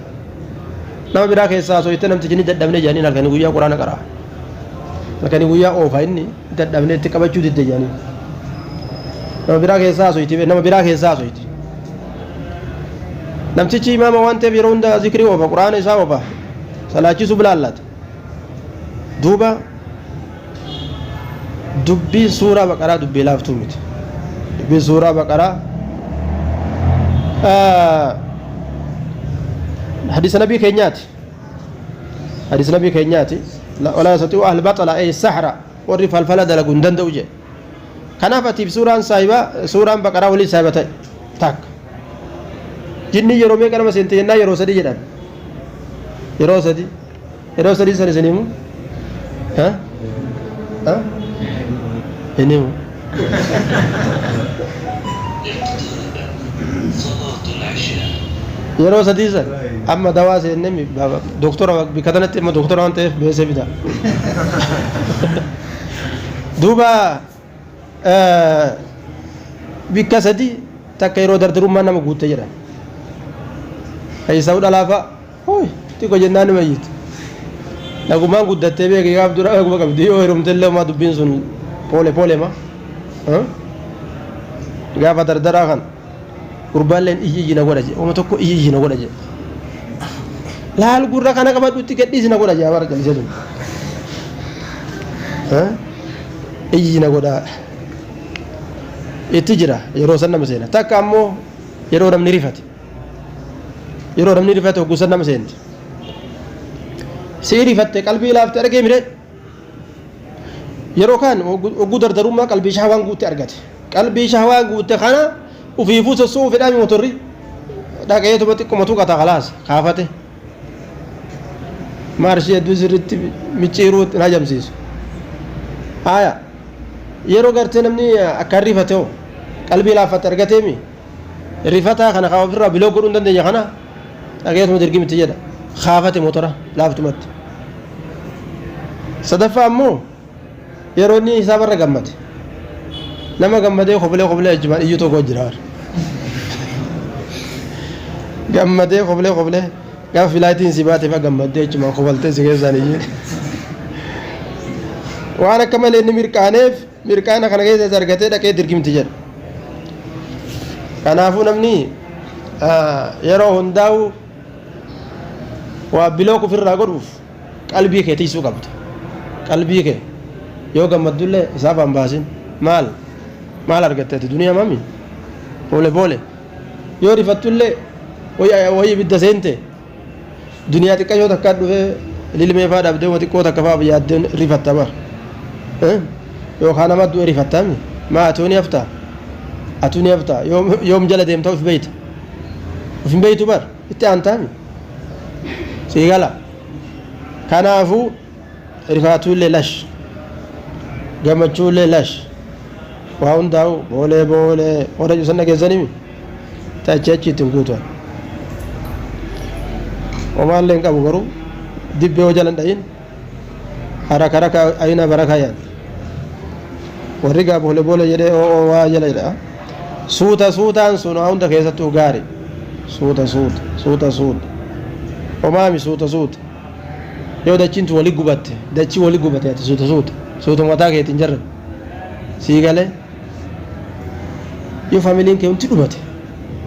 Nama biraa keessaa haasofte namtichi ni dadhabne jedhaniin halkanii guyyaa quraana qara'a. Halkanii guyyaa oofa inni dadhabne itti qabachuu didde jedhaniin. Nama biraa keessaa haasofti nama biraa keessaa haasofti. Namtichi imaama waan ta'eef yeroo hunda zikrii oofa, quraana isaa oofa, salaachisuuf laallata. Duuba dubbiin suuraa baqaraa dubbii laaftuu miti. Dubbiin suuraa baqaraa hadiisa nabii keenyaati. Hadiisa nabii keenyaati. Walaa yastati'u ahli baxala ay sahra warri falfala dalagu hin danda'u jedhe. Kanaaf atiif suuraan saahiba suuraan baqaraa waliin saahiba ta'e takka. Jinni yeroo meeqa nama seente jennaan yeroo sadii jedhan. Yeroo sadii. Yeroo sadii san isin himu? Ha? Ha? Hin himu. Yeroo sadii san amma dawaa seenne doktora bikka tanatti amma doktora waan ta'eef beesee fida. Duuba bikka sadi takka yeroo dardarummaan nama guutte jedhan. Keessaa dhalaa fa'a hooy xiqqoo jennaan nima iyyiti. Nagumaan guddattee beeki gaaf dura naguma qabdi yoo heerumtellee homaa dubbiin sun poole poolema. Gaafa dardaraa kan gurbaalleen iyyi iyyi na godha jedhe oma tokko iyyi iyyi na godha jedhe. Laal gurra kana qabadhutti gadhiisi na godha jedhe bara callisee tun. Iyyi na godha. Itti jira yeroo san nama seena. Takka ammoo yeroo namni rifate. Yeroo namni rifate hogguu san nama seenti. Sii rifatte qalbii laafte argee mire. Yeroo kaan hogguu dardarummaa qalbii shahwaan guutte argate. Qalbii shahwaan guutte kana ufiifuu sosso'uu fedhaami motorri. Dhaqeetuma xiqquma tuqata kalaas kaafate. Maarshii hedduu sirriitti micciiruu hin hajamsiisu. Haaya yeroo gartee namni akkaan rifate hoo qalbii laaffatte argateemi rifataa kana kaa ofirraa biloo godhuu hin dandeenye kana dhageetuma dirgimitti jedha kaafate motora laaftumatti. Sadaffaa ammoo yeroo inni hisaabarra gammade nama gammadee koflee koflee achumaan iyyuu tokko jira. Gammadee koflee koflee gaafa filaatiin si baate fa'a gammaddee achumaan kofaltee si keessaan iyyee. Waan akka malee inni mirqaaneef mirqaana kana keessa isa argatee dhaqee dirgimti jedha. Kanaafuu namni yeroo hundaa'u waa bilook ofirraa godhuuf qalbii kee tiksuu qabda. Qalbii kee yoo gammaddullee isaaf hin baasin. Maal maal argatte ati duniyaa mami? Boole boole. Yoo rifattullee wayi ibidda seente duniyaa xiqqashoo takkaa dhufee lilmee faa dhabdee uma xiqqoo takka faa yaaddee rifatta bar. Yookaan nama du'e rifattaami. Maa atuu ni haftaa? Atuu ni haftaa? Yoom jala deemta of beeyta? Of hin beeytu bar. Itti aantaami. Sii gala. Kanaafuu rifaatuullee lash. Gammachuullee lash. Waa hundaa'u boolee boolee warra cusan dhageessanimi. Tachi achi ittiin guutuan. Homaallee hin qabu garuu dibbee hoo jala hin dhayin. Haraka haraka ayina baraka yaad. Warri gaa boole boole jedhee oo waa jala jedha. Suuta suutaan sun waa hunda keessattuu gaari. Suuta suuta suuta suuta. Homaami suuta suuta. Yoo dachiin tun wali gubatte dachii wali gubate ati suuta suuta suutuma mataa keetiin jarrabe. Sii galee yoo faamiliin kee hundi dhumate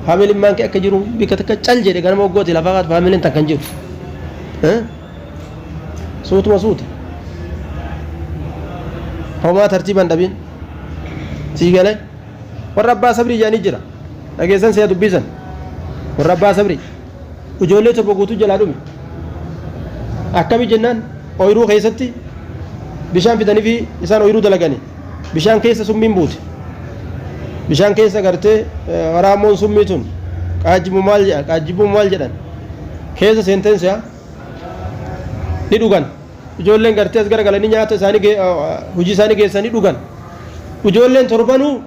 faamiliin kee akka jiru bikka takka cal jedhe ganama hoggooti lafaa kaatu faamiliin takka hin jiru. Suutuma suuta. Homaa tartiiban dhabin. Sii galee warra abbaa sabrii jedhanii jira. Dhageessan si'a dubbisan. Warra abbaa sabrii. Ijoollee torba guutuu jalaa dhume. Akkami jennaan ooyiruu keessatti bishaan fidanii fi isaan ooyiruu dalagani. Bishaan keessa summiin buute. Bishaan keessa gartee waraammoon summii tun qaajjibu maal jedha qaajjibuu maal jedhan keessa seenteen si'a ni dhugan. Ijoolleen gartee as garagalanii nyaata isaanii hojii isaanii geessanii dhugan. Ijoolleen torbanuu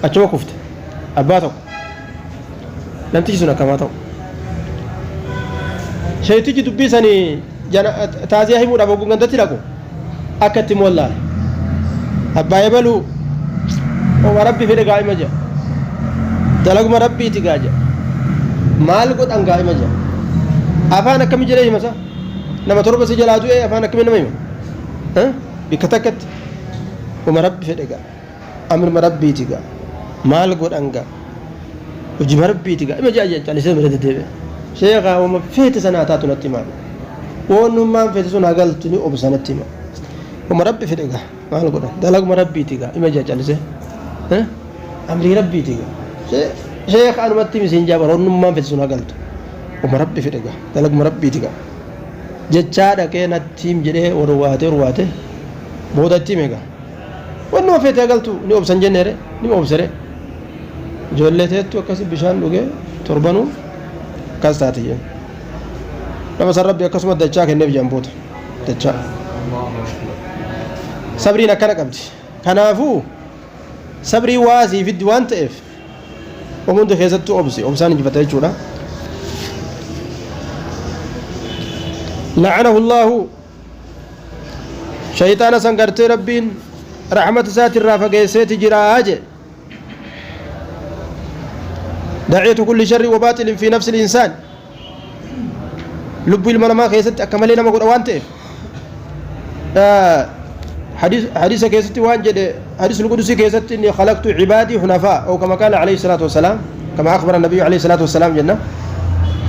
achuma kufte. Abbaa tokko. Namtichi sun akkamaa ta'u. Sheeytichi dubbii sanii taaziyaa himuudhaaf hogguu gandatti dhaqu akka itti wallaale. Abbaa ebaluu oma rabbi fedhe gaa'ima jedha. Dalaguma rabbiiti gaa jedha. Maal godhan gaa'ima jedha. Afaan akkami jedhee hima isaa? Nama torba si jalaa du'ee afaan akkamii nama hima? Bikka takkatti. Oma rabbi fedhe gaa. Amruma rabbiiti gaa. Maal godhan gaa. Hojii rabbiiti gaa. Ima jedha callisee bira deddeebi'e. Sheekaa oma feete sanaa taatu natti himaa. Woonnummaan feete sun haa galtu ni obsa natti hima. Oma rabbi fedhe gaa. Maal godhan. Dalaguma rabbiiti gaa. Ima jedha callisee. Amrii rabbiiti gaa. Sheeka anumatti himi siin jaa bara woonnummaan feete sun haa galtu. Oma rabbi fedhe gaa. Dalaguma rabbiiti gaa. Jechaa dhaqee natti him jedhee warwaatee warwaatee booda itti hime gaa. Wannuma feete haa galtu ni obsan jenneere ni obsere. Ijoollee teettu akkasi bishaan dhugee torbanuu akkas taate jeen. Nama san rabbi akkasuma dachaa kenneef jedhan booda dachaa. Sabriin akkana qabdi. Kanaafuu sabrii waa sii fiddi waan ta'eef hunda keessattuu obsi obsaan injifata jechuudha. La'anahu Allahu shayxaana san gartee rabbiin rahmata isaatirraa fageesseeti jiraa jedhe. داعية كل شر وباطل في نفس الإنسان. Lubbuu ilma namaa keessatti akka malee nama godha waan ta'eef hadiisa keessatti waan jedhe hadiisul qudusii keessatti inni khalaqtu cibaadii hunafaa oo kama qaala alayhi salaatu wasalaam kama akhbara nabiyyu alayhi salaatu wasalaam jenna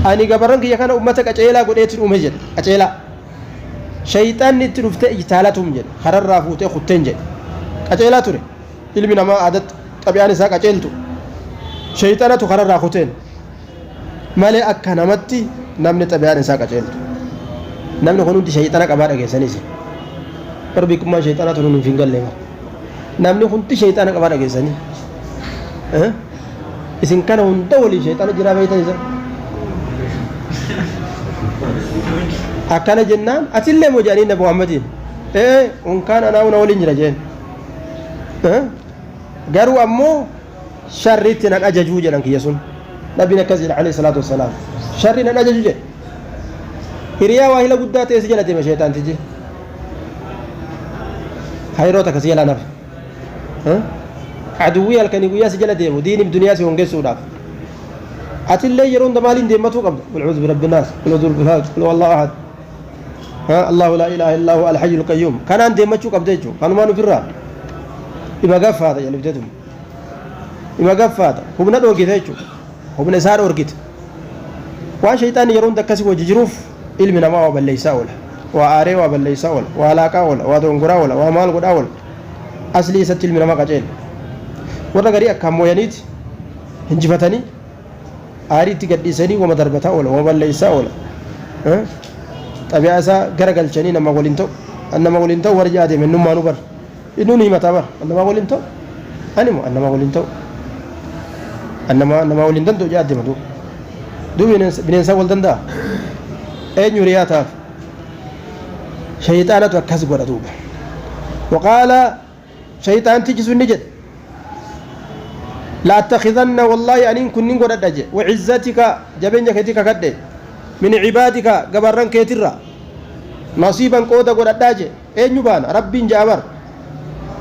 ani gabarran kiyya kana ummata qaceelaa godheetiin uume jedhe qaceelaa shayxaanni itti dhuftee ijtaalatum jedhe kararraa fuutee kutteen jedhe qaceelaa ture ilmi namaa aadatti xabi'aan isaa qaceeltu shayxaanatu kararraa kuteen malee akka namatti namni xabi'aan isaa qaceeltu namni kun hundi shayxana qabaa dhageessaniis bar beekummaan shayxanaa tun nuuf hin galle bar namni hundi shayxana qabaa dhageessanii isin kana hunda waliin shayxana jiraa beektan isa akkana jennaan atillee moo jedhanii nabi Muhammadiin ee unkaan anaa una waliin jira jeen garuu ammoo sharriitti nan ajajuu jedhan kiyya sun nabiin akkas jedha alayhi salaatu wassalaam sharri nan ajaju jedhe hiriyaa waahila guddaa ta'e si jala deema sheexaantichi hayroo takka si jalaa nafe aduwwii halkanii guyyaa si jala deemu diiniif duniyaa si hongessuudhaaf atillee yeroo hunda maaliin deemmatuu qabda qul a'uudhu birabbi naas qul a'uudhu birabbil falaq qul huwallahu ahad Allahu laa ilaaha illaa huwa alhayyul qayyuum kanaan deemmachuu qabda jechuudha kanumaan ofirraa ima gaffaata jalibteetuma ima gaffaata humna dhoorgite jechuudha humna isaa dhoorgite waan shayxaanni yeroo hunda akkasii wajji jiruuf ilmi namaa waa balleessaa oola waa aaree waa balleessaa oola waa laaqaa oola waa dongoraa oola waa maal godhaa oola aslii isatti ilmi namaa qaceela warra garii akkaan mooyaniiti hinjifatanii aarii itti gadhiisanii wama darbataa oola wama balleessaa oola xabi'aa isaa gara galchanii nama waliin ta'u nama waliin ta'u warri ja'a deeme innummaanuu bar innuu ni himataa bar nama waliin ta'u ani moo nama waliin ta'u nama nama waliin danda'u ja'a deema duuba duuba bineensa wal danda'a eenyu hiriyaa ta'aaf shayxaanatu akkas godha duuba waqaala Shayxaantichi sun ni jedhe, La'attakhidanna wallaahi aniin kun nin godhadha jedhe, wa'izzatika jabeenya keetii kakadhe, min cibaadika gabarran keetirra nasiiban qooda godhadhaa jedhe. Eenyu baana? Rabbiin ja'a bar.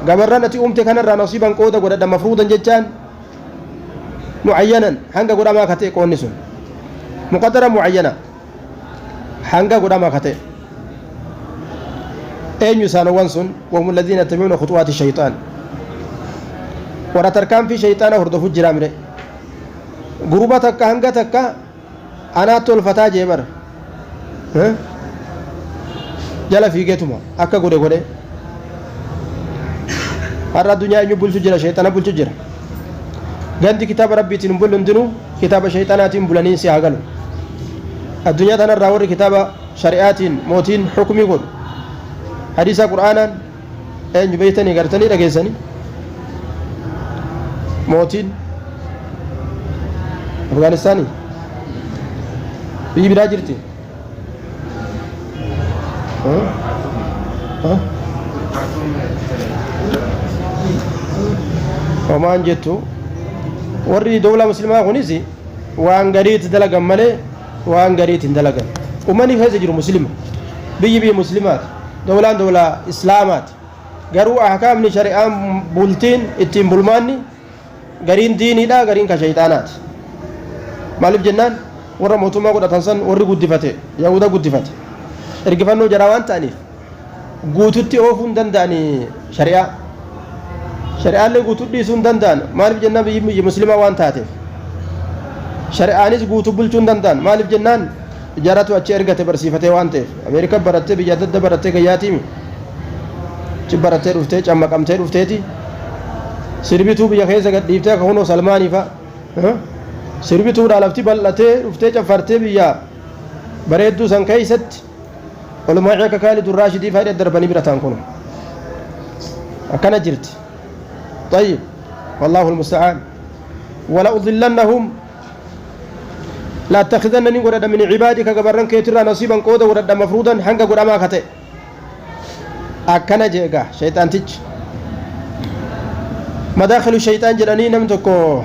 Gabarran ati uumte kanarraa nasiiban qooda godhadha mafruudan jechaan mucayyanan hanga godhamaa ka ta'e qoonni sun. Muqaddara mucayyana. Hanga godhamaa ka ta'e. Eenyu isaanowwan sun? Wahum alladhiina yattabi'uuna khuxuwaati shayxaan. Warra tarkaanfii shayxaana hordofu jiraa mire. Guruba takka hanga takka anaa tolfataa jee bara. Jala fiigeetuma akka godhe godhe. Har'a addunyaa eenyu bulchu jira? Shayxaana bulchu jira. Gandi kitaaba Rabbiitiin hin bulle hundinuu kitaaba shayxaanaatiin bulanii si haa galu. Addunyaa tanarraa warri kitaaba shari'aatiin mootiin hukumii godhu hadiisa qur'aanaan eenyu beeytanii gartanii dhageessanii mootiin Afgaanistaanii biyyi biraa jirti. Homaan jettu warri dowlaa muslimaa kunis waan gariitti dalagan malee waan gariitti hin dalagan. Ummanni keessa jiru muslima. Biyyi biyya muslimaati. Dowlaan dowlaa islaamaati. Garuu ahkaamni shari'aan bultiin ittiin bulmaanni Gariin diiniidha gariin ka sheyxaanaati. Maaliif jennaan warra mootummaa godhatan san warri guddifate yahuuda guddifate. Ergifannoo jaraa waan ta'aniif guututti oofuu hin danda'ani shari'aa. Shari'aallee guutuu dhiisuu hin danda'an maaliif jennaan biyyi biyya muslimaa waan taateef. Shari'aanis guutuu bulchuu hin danda'an maaliif jennaan jaratu achi ergate barsiifatee waan ta'eef. Ameerika barattee biyya adda adda barattee gayyaatiimi. Achi barattee dhuftee cammaqamtee dhufteeti sirbituu biyya keessa gad dhiiftee akka kunoo Salmaanii fa'a sirbituudhaa lafti bal'atee dhuftee caffartee biyya bareedduu san keessatti olumaa'ii akka Kaalid Raashidii fa'a darbanii bira ta'an kun akkana jirti. طيب والله المستعان ولأضلنهم لأتخذن ni godhadha min cibaadika gabarran keetirraa nasiiban qooda godhadha mafruudan hanga godhamaa ka ta'e akkana jee egaa shayxaantichi madaakilu shayxaan jedhanii namni tokko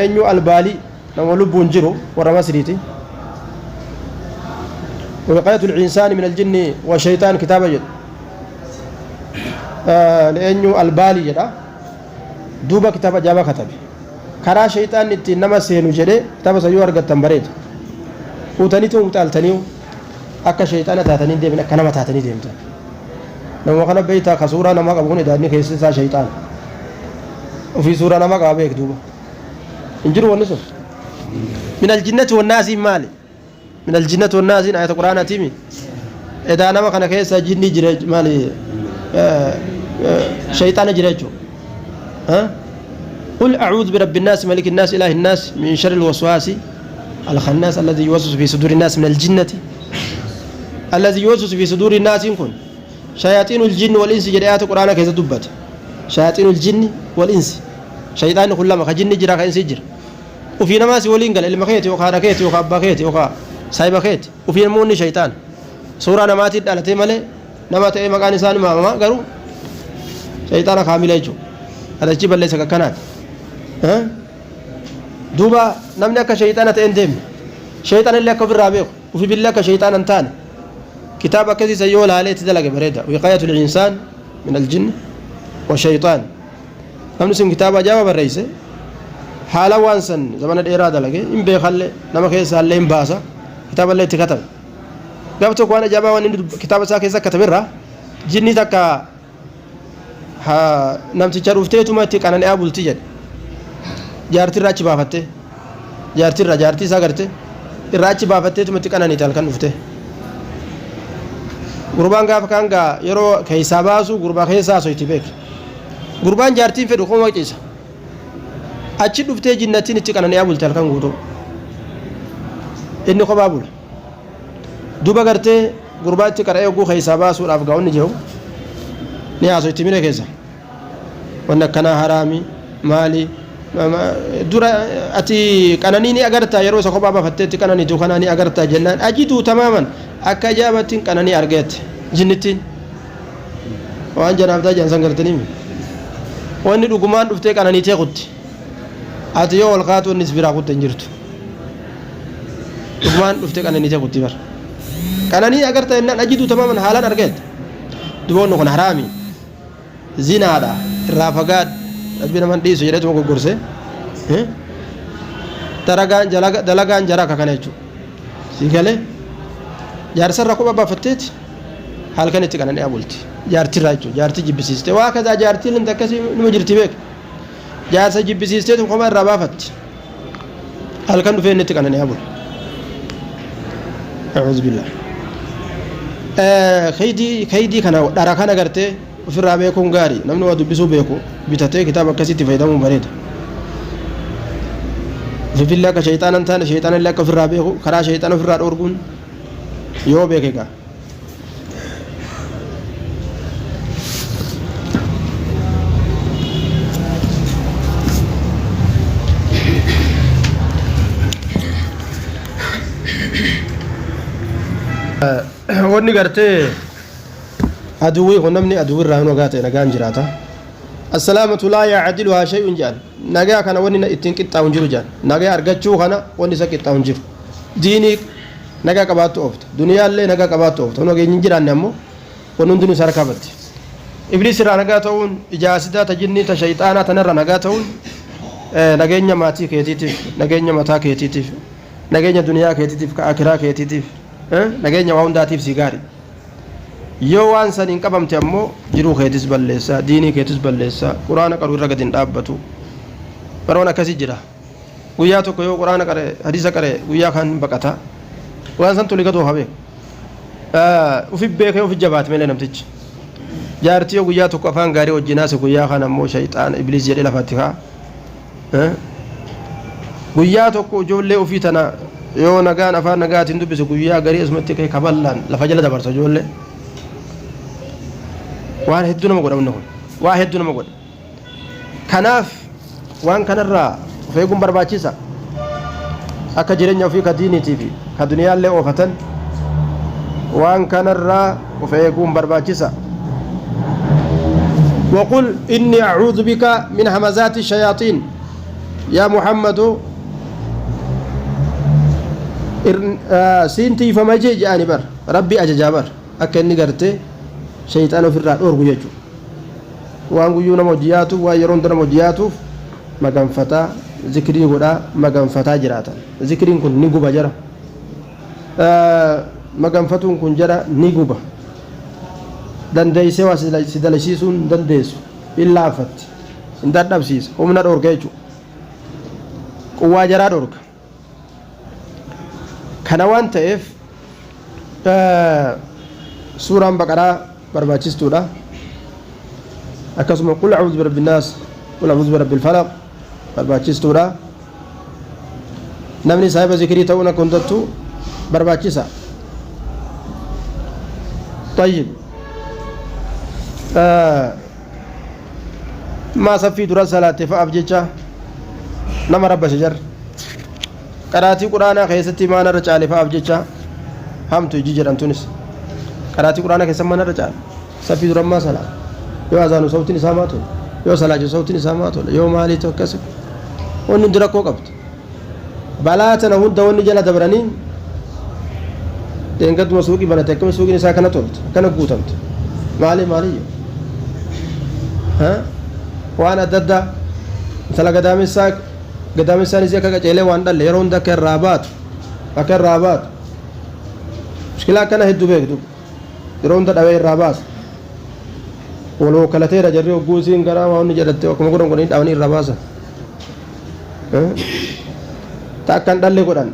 eenyu albaalii nama lubbuun jiru warra masriiti wiqaayatu l'insaani min aljinni wa shayxaan kitaaba jedhu eenyu albaalii jedha duuba kitaaba ajaa'ibaa katabe karaa shayxaanni ittiin nama seenu jedhee kitaaba san yoo argattan bareeda Fuutaniitu utaaltanii akka shayxaana taatanii hin deemne, akka nama taatanii deemtan. Nama kana beektaa ka suuraa namaa qabu kun edaanni keessi isaa shayxaana. Ofii suuraa namaa qaba beek duuba. Hin jiru wanni sun. Min aljinnati wannaasiin maali? Min aljinnati wannaasiin ayata quraanaatiimi. Edaa nama kana keessa jinni jira maali? Shayxaana jira jechuudha. قل أعوذ برب الناس ملك الناس إله الناس من شر الوسواس الخناس الذي يوسوس في صدور الناس من الجنة الذي يوسوس في صدور الناس كن شياطين الجن والإنس جريات القرآن كيف دبت شياطين الجن والإنس شيطان كلما كجن جرا كإنس جرا وفي نماس ولين قال ilma keeti yookaan haadha keeti yookaan abbaa keeti yookaan saahiba keeti ofii namoonni shayxaan suuraa namaatiin dhalatee malee nama ta'ee maqaan isaa ni waamama garuu shayxaana kaamila jechuudha adachi balleessa kakkanaati duuba namni akka shayxaana ta'e hin deemne shayxaana illee akka ofirraa beeku ofiifillee akka shayxaana hin taane kitaaba akkasii san yoo laalee itti dalage bareeda wiqaayatul insaan min aljinni wa shayxaan namni sun kitaaba ajaa'ibaa barreesse haala waan san zamana dheeraa dalage hin beekallee nama keessaallee hin baasa kitaaballee itti katabe gaaf tokko waan ajaa'ibaa waan inni kitaaba isaa keessa kataberraa jinni takka namticha dhufteetuma itti qanani'aa bulti jedhe jaartirraa achi baafattee jaartirraa jaartii isaa garte irraa achi baafatteetuma itti qananiite halkan dhufte gurbaan gaafa kaan gaa yeroo keessaa baasu gurbaa keessaa hasoyti beek gurbaan jaartiin fedhu kuma ciisa achi dhuftee jinnattiin itti qanani'aa bulte halkan guutuu inni kophaa bula duba gartee gurbaa itti qara'ee hogguu keessaa baasuudhaaf gaa inni jiru ni haasoyti mire keessa wanni akkanaa haraami maali dura ati qananii ni agartaa yeroo isa kophaa baafattee itti qananiitu kanaa ni agartaa jennaan ajiduu tamaaman akka ajaa'ibattiin qananii argeette jinnittiin waan janaaftaa jedhan san gartanii wanni dhugumaan dhuftee qananiitee kutti ati yoo ol kaatu innis biraa kutte hin jirtu dhugumaan dhuftee qananiitee kutti bar qananii agarta jennaan ajiduu tamaaman haalaan argeette duboonni kun haraami zinaadha irraa fagaadhu rabbi nama hin dhiisu jedheetuma goggorse dalagaan jara akka kana jechuudha si galee jaarsarra kopha baafatteeti halkan itti qanani'aa bulti jaartirraa jechuudha jaartii jibbisiiste waa kadaa jaartiin linta akkasii numa jirti beek jaarsa jibbisiisteetu kopha irraa baafatti halkan dhufee inni itti qanani'aa bula أعوذ بالله kaydii kana dhara kana gartee ofirraa beekuun gaarii namni waa dubbisuu beeku bitatee kitaaba akkasitti fayyadamuun bareeda ofifillee akka shayxaana hin taane shayxaana illee akka ofirraa beeku karaa shayxaana ofirraa dhoorguun yoo beeke gaa Wanni gartee aduwwii kun namni aduwwii irraa nagaa ta'e nagaan jiraata. Assalaamatu laa yaacdiluhaa shay'un jedhan nagaa kana wanni ittiin qixxaawu hin jiru jedhan nagaa argachuu kana wanni isa qixxaawu hin jiru. Diinii nagaa qabaattu oofta duniyaallee nagaa qabaattu oofta nageenyi hin jiraanne ammoo wanni hundinuu isa harkaa batti. Ibliis irraa nagaa ta'uun ijaasidaa ta jinnii ta shayxaanaa tanarra nagaa ta'uun nageenya maatii keetiitiif nageenya mataa keetiitiif nageenya duniyaa keetiitiif ka akiraa keetiitiif nageenya waa hundaatiif si gaari yoo waan san hin qabamte ammoo jiruu keetis balleessa diinii keetis balleessa quraana qaruu irra gadi hin dhaabbatu baroon akkasii jira guyyaa tokko yoo quraana qare hadiisa qare guyyaa kaan baqata waan san toli gadu hafe ufi beekee ufi jabaate malee namtichi jaartii yoo guyyaa tokko afaan gaarii wajjin haase guyyaa kaan ammoo shayxaana ibliis jedhee lafatti ka'a Guyyaa tokko ijoollee ofii tana yoo nagaan afaan nagaatiin dubbise guyyaa garii asumatti ka'e kaballaan lafa jala dabarsa ijoollee. Waan hedduu nama godha wanni kun. Waa hedduu nama godha. Kanaaf waan kanarraa of eeguun barbaachisa. Akka jireenya ofii ka diiniitii fi ka duniyaallee oofatan waan kanarraa of eeguun barbaachisa. وقل إني أعوذ بك من همزات الشياطين يا محمد siintii famajee jedhani bar rabbi ajajaa bar akka inni gartee shayxaana ofirraa dhoorgu jechuudha waan guyyuu nama hojii yaatuuf waan yeroo hunda nama hojii yaatuuf maganfataa zikrii godhaa maganfataa jiraatan zikriin kun ni guba jara. Maganfatuun kun jara ni guba. Dandeeysee waa si dalasiisuu hin dandeessu. Hin laaffatti. Hin dadhabsiisa. Humna dhorka jechuudha. Quwwaa jaraa dhorka. Kana waan ta'eef suuraan Baqaraa barbaachistuudha. Akkasuma qul a'uudhu birabbi naas, qul a'uudhu birabbil falaq barbaachistuudha. Namni saahiba zikrii ta'uun akka hundattuu barbaachisa. طيب maa saffii dura salaatte fa'aaf jecha nama rabbashe jarri qaraatii quraanaa keessatti maa narra caale fa'aaf jecha hamtu ijji jedhamtunis qaraatii quraanaa keessatti maa narra caale saffii dura maa salaa yoo azaanu sawtiin isaa maa tole yoo salaachu sawtiin isaa maa tole yoo maaliitu akkas wanni hundi rakkoo qabdi balaa tana hunda wanni jala dabranii dheengadduma suuqii banate akkami suuqiin isaa akkana tolte akkana guutamte maali maaliyyo waan adda addaa intala gadaamessaa gadaamessaan isii akka qaceelee waan dhalle yeroo hunda akka irraa baatu akka irraa baatu mushkilaa akkana hedduu beektu yeroo hunda dhawee irraa baasa wal hokkalateera jarri hogguu isiin garaa waan inni jedhatte akkuma godhan godhanii dhawanii irraa baasan ta akka hin dhalle godhan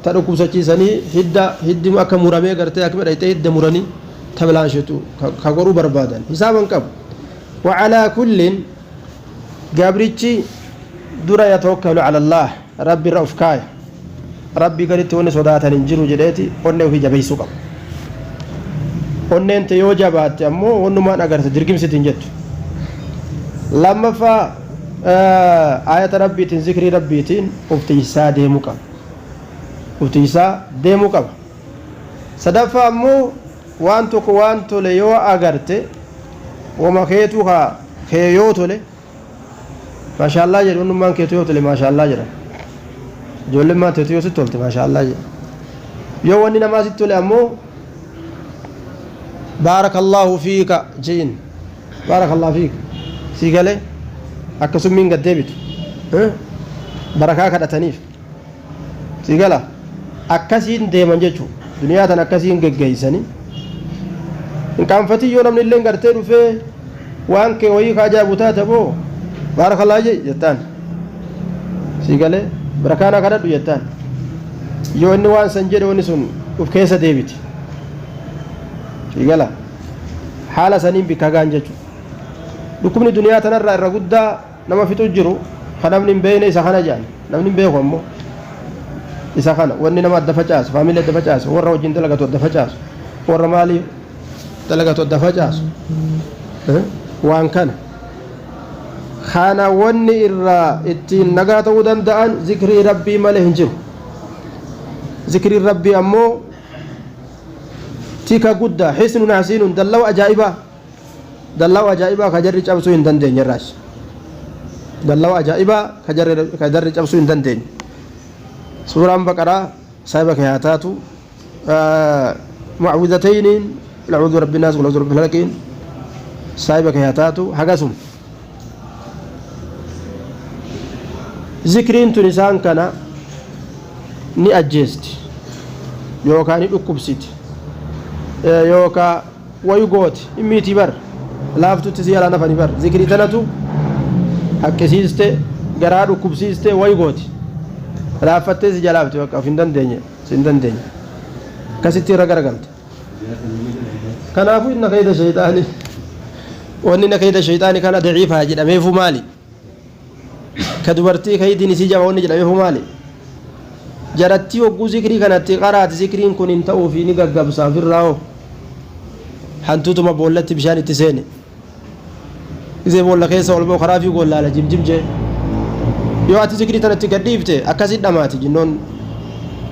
ta dhukkubsachiisanii hidda hiddi akka muramee gartee akka dhayxee hidda muranii ta bilaanshetu ka godhuu barbaadan hisaaban qabu wacalaa kullin gabrichi dura yatawakkalu cala allaah rabbi irra uf kaaya rabbii gaditti wanni sodaatan hin jiru jedheeti onnee ofii jabeessuu qaba onneen te yoo jabaatte ammoo wannumaan agarte dirgimsiti hin jettu lammaffaa aayata rabbiitiin zikrii rabbiitiin uf tiysaa deemuu qaba uf tiysaa deemuu qaba sadaffaa ammoo waan tokko waan tole yoo agarte woma keetu ka kee yoo tole maashaallaa jedhu wannummaan keetu yoo tole maashaallaa jedhan ijoollemmaan teetu yoo sitti tolte maashaallaa jedhu yoo wanni namaa sitti tole ammoo baarakallaahu fiika je'in baarakallaahu fiika sii galee akkasummiin gad deebitu barakaa kadhataniif sii gala akkasiin deeman jechuu duniyaa tan akkasiin geggeeysani hin qaanfatin yoo namni illeen gartee dhufee waan kee wayii ka ajaa'ibu taate boo baarakallaa jee jettaan sii galee barakaanaa kadhadhu jettaan yoo inni waan san jedhe wanni sun uf keessa deebiti sii gala haala saniin bikka gaan jechu dhukkubni duniyaa tanarraa irra guddaa nama fixu jiru ka namni hin beekne isa kana jedhan namni hin beeku ammoo isa kana wanni nama adda facaasu faamilii adda facaasu warra wajjin dalagatu adda facaasu warra maalii dalagatu adda facaasu waan kana kana wanni irraa ittiin nagaa ta'uu danda'an zikrii rabbii malee hin jiru zikriin rabbii ammoo tika guddaa hisnun hasiinun dallawa ajaa'ibaa Dallawa ajaa'ibaa ka jarri cabsuu hin dandeenye irraas. Dallawa ajaa'ibaa ka jarri ka jarri cabsuu hin dandeenye. Suuraan Baqaraa saahiba kee haa taatu. Mu'awwizatayniin qul a'uudhu birabbi naas qul a'uudhu birabbil falaqiin saahiba kee haa taatu hagasuma. Zikriin tun isaan kana ni ajjeesti yookaan ni dhukkubsiti yookaan wayu gooti hin miitii bar laaftutti si jalaa nafani bar zikrii tanatu haqqisiiste garaa dhukkubsiiste wayu gooti laaffattee si jalaafti bakka of hin dandeenye si hin dandeenye akkasitti irra garagalte kanaafuu inna kayda shayxaani wanni inna kayda shayxaani kana daciifaa jedhameefu maali ka dubartii kaydiin isii jaba wanni jedhameefu maali jarattii hogguu zikrii kanatti qaraati zikriin kun hin ta'uufi ni gaggabsa ofirraa hoo hantuutuma boollatti bishaan itti seene gisee boolla keessa ol ba'u karaa fi goollaala jimjim jee yoo ati zikrii tanatti gad dhiifte akkasi dhamaati jinnoon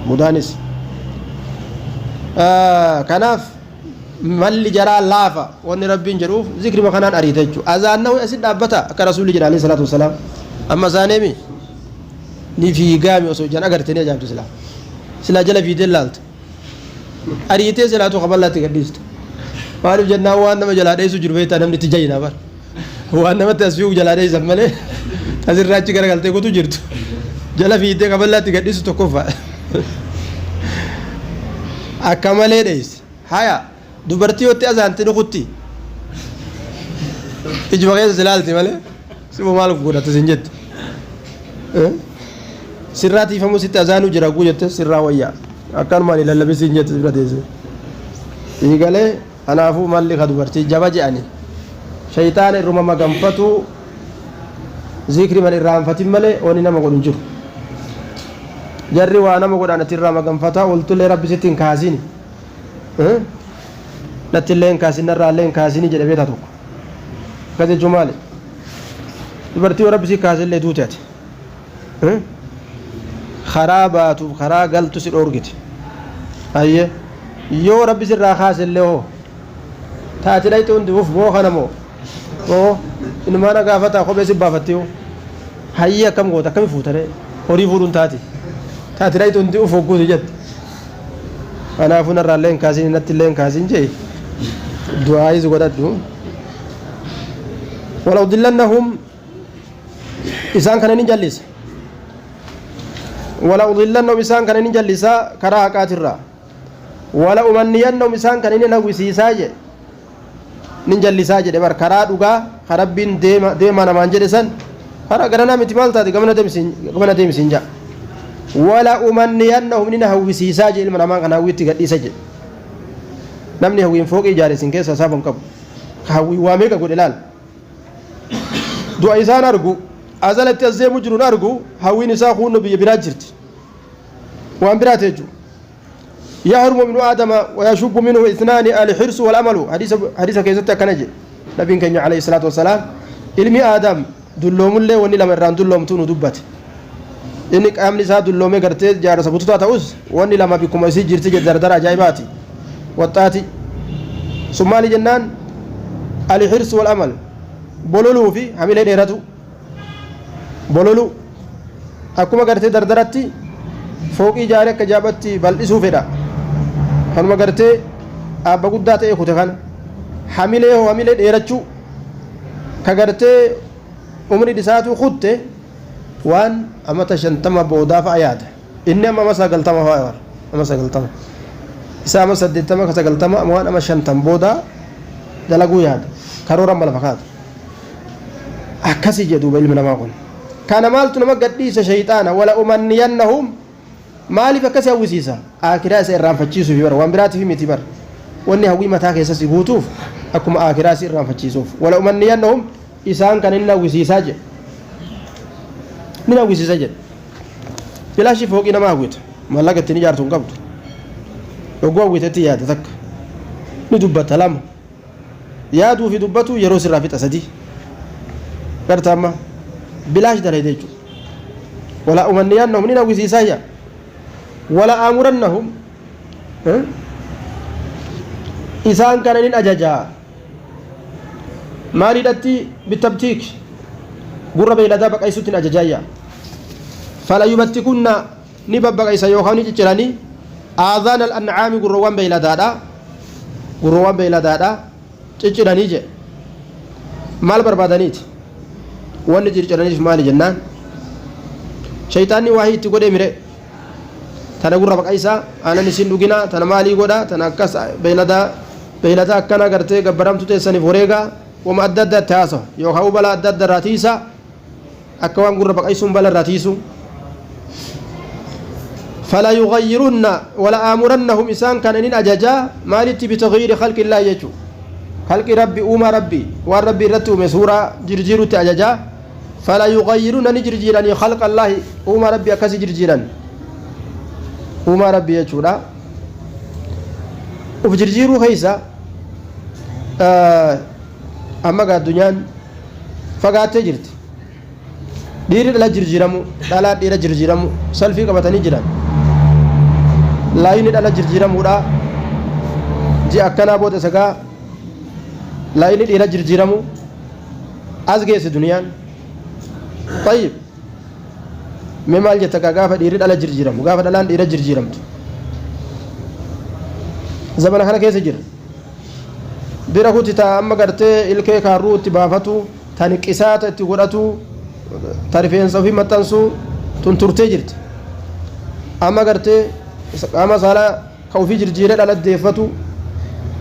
mudaanis kanaaf malli jaraa laafa wanni rabbiin jedhuuf zikrima kanaan ariita jechuudha azaannahu asi dhaabbata akka rasuulli jedha alayhi salaatu wasalaam amma zaaneemi ni fiigaami osoo ijaan agarte ni ajaa'ibdi silaa silaa jala fiidee laalta ariitee silaatu kaballaatti gadhiista maaliif jennaan waan nama jalaa dheessu jiru beektaa namni itti jayinaa bar waan namatti as fiigu jalaa dheessan malee asirraa achi garagaltee kutu jirtu jala fiidee kaballaatti gadhiisu tokkoffaa. Akka malee dheeyse. Haya, dubartii yotti azaante ni kutti. Ijuma keessa si laalti malee sima maal godhata sin jetti. Sirraa tiifamuu sitti azaanuu jira guu jette sirraa wayyaa. Akkanumaan hin lallabin siin jette bira teessee. Sii galee kanaafuu malli ka dubartii jaba je'ani. Shayxaana irruma maganfatuu zikri man irraanfatin malee wanni nama godhu hin jiru. Jarri waa nama godhan ati irraa maganfataa ooltullee rabbi sitti hin kaasini. Natti illee hin kaasin narraa illee hin kaasini jedhe beektaa tokko. Akkas jechuun maali? Dubartii yoo rabbi si kaase illee duute ati. Karaa baatuuf karaa galtu si dhoorgiti. Hayyee yoo rabbi sirraa kaase illee hoo taati dhayxe hundi uf moo kana moo moo inumaa na gaafataa kophee si baafatti hoo hayyee akkam goota akkami fuutaree horii fuudhuun taati taati dhayxe hundi uf hogguuti jette. Kanaafuu narraa illee hin kaasin natti illee hin kaasin jee du'aayis godhadhu. Wala udillannahum isaan kana ni jallisa. Wala udillannahum isaan kana ni jallisa karaa haqaatirraa. Wala umanniyannahum isaan kana ni hawwisiisaa jee. Ni jallisaa jedhe bar karaa dhugaa ka rabbiin deema deemaa namaan jedhe san karaa garanaa miti maal taate gamana deemisiin ja'a. Wala umanniyannahum ni hawwisiisaa jedhe ilma namaa kana hawwiitti gadhiisa jedhe. Namni hawwiin fooqii ijaare isin keessa saafo hin qabu. Ka hawwii waa meeqa godhe laal. Du'a isaan argu azalatti as deemu jiruun argu hawwiin isaa kuunno biyya biraa jirti. Waan biraati jechuudha. يهرم ابن آدم ويشب منه اثنان الحرص والأمل حديث حديث كيست أكنج نبي كenya عليه الصلاة والسلام ilmi aadam dulloomullee wanni lama irraan dulloomtu nu dubbate inni qaamni isaa dulloomee gartee jaarsa bututaa ta'us wanni lama bikkuma isii jirti jedhe dardara ajaa'ibaati waxxaati sun maali jennaan alhirsu wal amal bololuu fi hamilee dheeratu bololuu akkuma gartee dardaratti fooqii ijaaree akka jaabatti bal'isuu fedha kanuma gartee dhaabba guddaa ta'e kute kana hamilee hoo hamilee dheerachuu ka gartee umriin isaatuu kutte waan amata 50 boodaa fa'a yaada inni amma ama 90 fa'a war ama 90 isaa ama 80 ka 90 waan ama 50 boodaa dalaguu yaada karoora amma lafa kaata akkasii jedhu duuba ilmi namaa kun kana maaltu nama gadhiisa shayxaana wala umanniyannahum maaliif akkasi hawwisiisa aakiraa isa irraanfachiisuufi bara waan biraatiif miti bara wanni hawwii mataa keessa si guutuuf akkuma aakiraa si irraanfachiisuuf wala umanniyannahum isaan kan inni hawwisiisaa jedhe ni hawwisiisa jedhe bilaashii fooqii nama hawwita maallaqa ittiin ijaartu hin qabdu yogguu hawwitetti yaada takka ni dubbata lama Yaaduu fi dubbatuu yeroo sirraa fixa sadii. Garta amma bilaash dalayde jechuudha. Wala umanniyannahum ni hawwisiisaa yaa. Wala aamurannahum isaan kana nin ajajaa. Maaliidhatti bitabtiik gurra beeyladaa baqaysutti hin ajajaa yaa. Fala yubattikunna ni babbaqaysa yookaan ni cicciranii aadhaan al-an'aami gurroowwan beeyladaadha gurroowwan beeyladaadha cicciranii jedhe maal barbaadaniiti wanni cicciraniif maali jennaan shayxaanni waahii itti godhee mire tana gurra baqaysaa aanan isin dhuginaa tana maalii godha tana akkas beeyladaa beeylada akkana gartee gabbaramtu teessaniif wareegaa wama adda adda itti haasawa yookaan balaa adda adda irraa tiisaa akka waan gurra baqaysuun bala irraa tiisu fala yughayyirunna wala aamurannahum isaan kana nin ajajaa maalitti bitaghiiri khalqi illaahi jechu khalqi rabbi uumaa rabbi waan rabbi irratti uume suuraa jirjiirutti ajajaa fala yughayyirunna ni jirjiiranii khalqa allaahi uumaa rabbi akkasi jirjiiran uumaa rabbi jechuudha uf jirjiiruu keeysa amma gaa addunyaan fagaattee jirti. Dhiirri dhala jirjiiramu, dhalaan dhiira jirjiiramu, salfii qabatanii jiran. Laayini dhala jirjiiramuudha. Ji'a akkanaa booda sagaa laayini dhiira jirjiiramu as geesse duniyaan. Tayyib. Mee maal jetta gaa gaafa dhiirri dhala jirjiiramu, gaafa dhalaan dhiira jirjiiramtu. Zamana kana keessa jira. Bira kuti ta amma gartee ilkee kaarruu itti baafatu ta niqisaata itti godhatu ta rifeensa ofii maxxansu tun turtee jirti. Amma gartee qaama saalaa Ka ufii jirjiiree dhala deeffatu,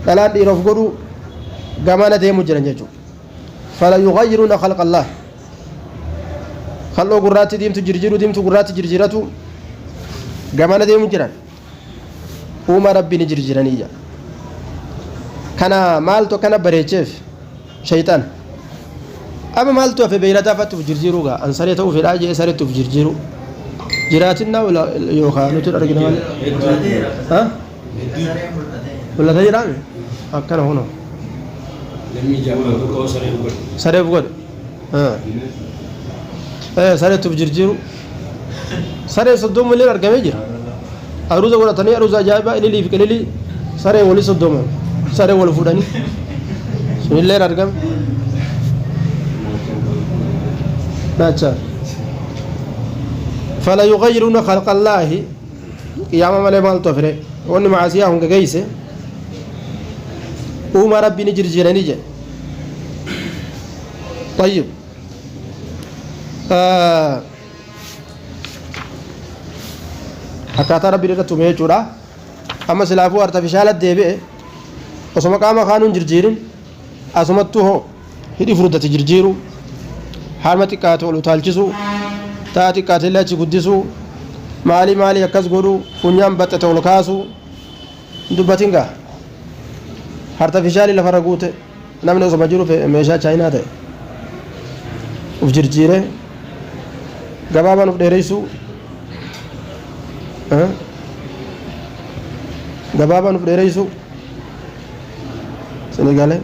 dhalaan dhiira of godhu gamana deemu jiran jechuudha. Fala yughayyiruna khalqa Allah. Kal'oo gurraatti diimtu jirjiiru, diimtu gurraatti jirjiiratu gamana deemu jiran. Uumaa Rabbii ni jirjiiraniyya. Kana maaltu akkana bareecheef? Shayxaan. Amma maaltu hafe? Beeyladaa fa'aatti uf jirjiiruu gaa. An saree ta'uu fedhaa jee sareetti uf jirjiiruu. Jiraatinnaa yookaan nuti argina malee. Ha? Mul'atee jiraame? Akkana kunoo. Namni jaamaa tokko saree godhe. Saree uf godhe. Sareetti uf jirjiiruu. Saree 30 illee argamee jira. Aruuza godhatanii, aruuza ajaa'ibaa, ililii fi qililii, saree walii 30 saree wal fuudhanii sunillee argame. Naachaa. Fala yughayyiruna khalqa Allaahi, qiyaama malee maaltu hafire? Wanni macaasiyaa hunga geeyse uumaa Rabbii ni jirjiiranii jedhe. طيب، akkaataa Rabbiin irratti uume jechuudha. Amma silaafuu artifishaala deebi'e, osoma qaama kaanuun jirjiirin asumattuu hoo hidhi furdate jirjiiru, harma xiqqaate ol utaalchisuu, ta'a xiqqaate illee achi guddisuu, maalii maalii akkas godhuu, funyaan baxxate ol kaasuu hin dubbatin gaa. Artifishaalii lafarra guute, namni osoma jiru meeshaa chaayinaa ta'e uf jirjiiree, gabaabaan uf dheereysuu, gabaabaan uf dheereysuu sini galee.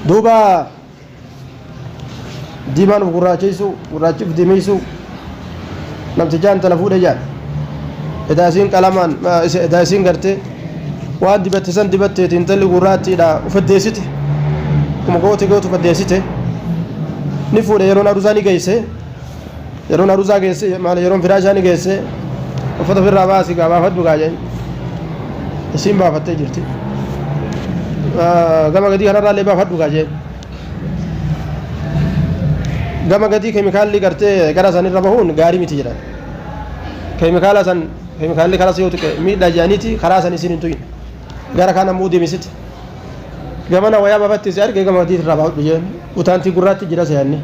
Duuba diimaan uf gurraacheysuu, gurraachi uf diimeysuu. Namtichaa intala fuudhe jaan, edaa isiin qalamaan, edaa isiin gartee waan dibatte san dibatteeti, intalli gurraattiidha ufaddeessite, kuma goote gootu ufaddeessite. Ni fuudhe. Yeroon aruusaa ni geesse, yeroon aruusaa geesse maal, yeroon firaashaa ni geesse. Uffata ofirraa baasi gaa, baafadhu gaa jeen. Isiin baafattee jirti. Gama gadii kanarraa illee baafadhu gaa jeen. Gama gadii keemikaalli gartee gara sanirra bahuun gaarii miti jedhan. Keemikaala san, keemikaalli karas yoo tuqe miidhaa jedhaniiti karaa san isiin hin tuqin. Gara kaan ammoo deemisitti gamana wayaa baafatti si arge, gama gadii irraa baafadhu jeen. Utaantii gurraatti jira se'anni.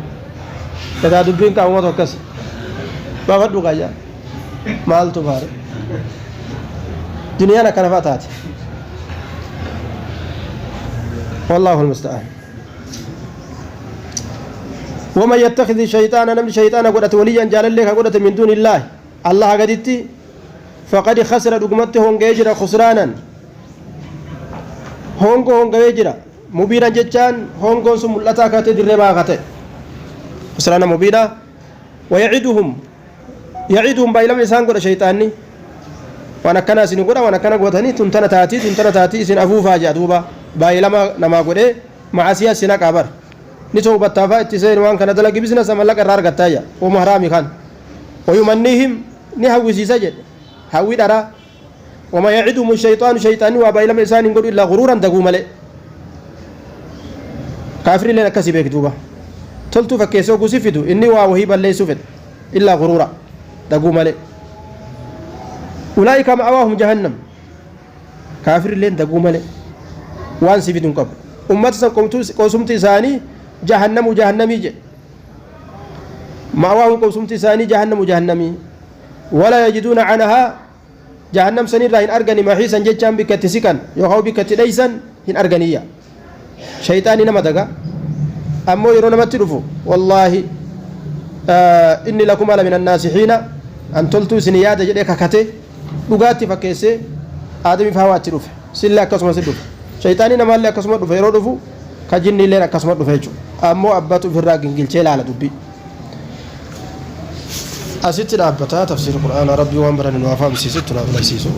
Egaa dubbiin qaamumatu akkas baafadhu gaayyaa maaltu baare? Duniyaan akkana fa'a taate. والله المستعان. ومن يتخذ الشيطان، نمن شيطان قدت، وليا جالله قدت، من دون الله، الله قدتي، فقد خسر دقمته هونغ خسرانا هونغ هونغ جرا مبينا جتان، هونغ سم ملتا كاتي دربا كاتي خسرانا مبينا. ويعدهم، يعدهم بايلم إنسان قد شيطاني waan akkana isin godha, waan akkana gootanii tuntana taatii, tuntana taatii isin afuufaa jea. Duuba baay'ilama namaa godhee macasiyaa sina qabar ni towbattaafaa itti seeni, waan kana dalagi, bizinasa mallaqa irraa argattaa jea. Wama haraami kan ويمنيهم ni hawwisiisa jedhe, hawwi dharaa. وما يعدهم الشيطان، shayxaanni waa baay'ilama isaan hin godhu إلا غرورا daguu malee. Kaafirri illeen akkasii beek. Duuba toltuu fakkeessoo gusi fidu, inni waa wahii balleessuu fedhe. إلا غرورا daguu malee. أولئك مأواهم جهنم. Kaafirri illeen daguu malee waan si fidu hin qabu. Ummata san qosumti isaanii jahannamu, jahannamii jedhe. مأواهم qosumti isaanii جهنم jahannamii. ولا يجدون عنها jahannam sanirraa hin argani محيصا jechaan bikka itti siqan yookaan bikka itti dheeysan hin arganiyya. Shayxaani nama daga. Ammoo yeroo namatti dhufu, wallaahi إني لكما لمن الناصحين, an toltuu isin yaada jedhee kakate, dhugaatti fakkeessee Aadamiif Hawaatti dhufe. Sillee akkasuma si dhufe. Shayxaanii namaallee akkasuma dhufe. Yeroo dhufu ka jinniilleen akkasuma dhufe jechuudha. Ammoo abbatu ofirraa gingilchee ilaala dubbii. Asitti dhaabbataa tafsiira qur'aanaa. Rabbii waan barane nu haa fahamsiisu, itti nu haa barsiisu.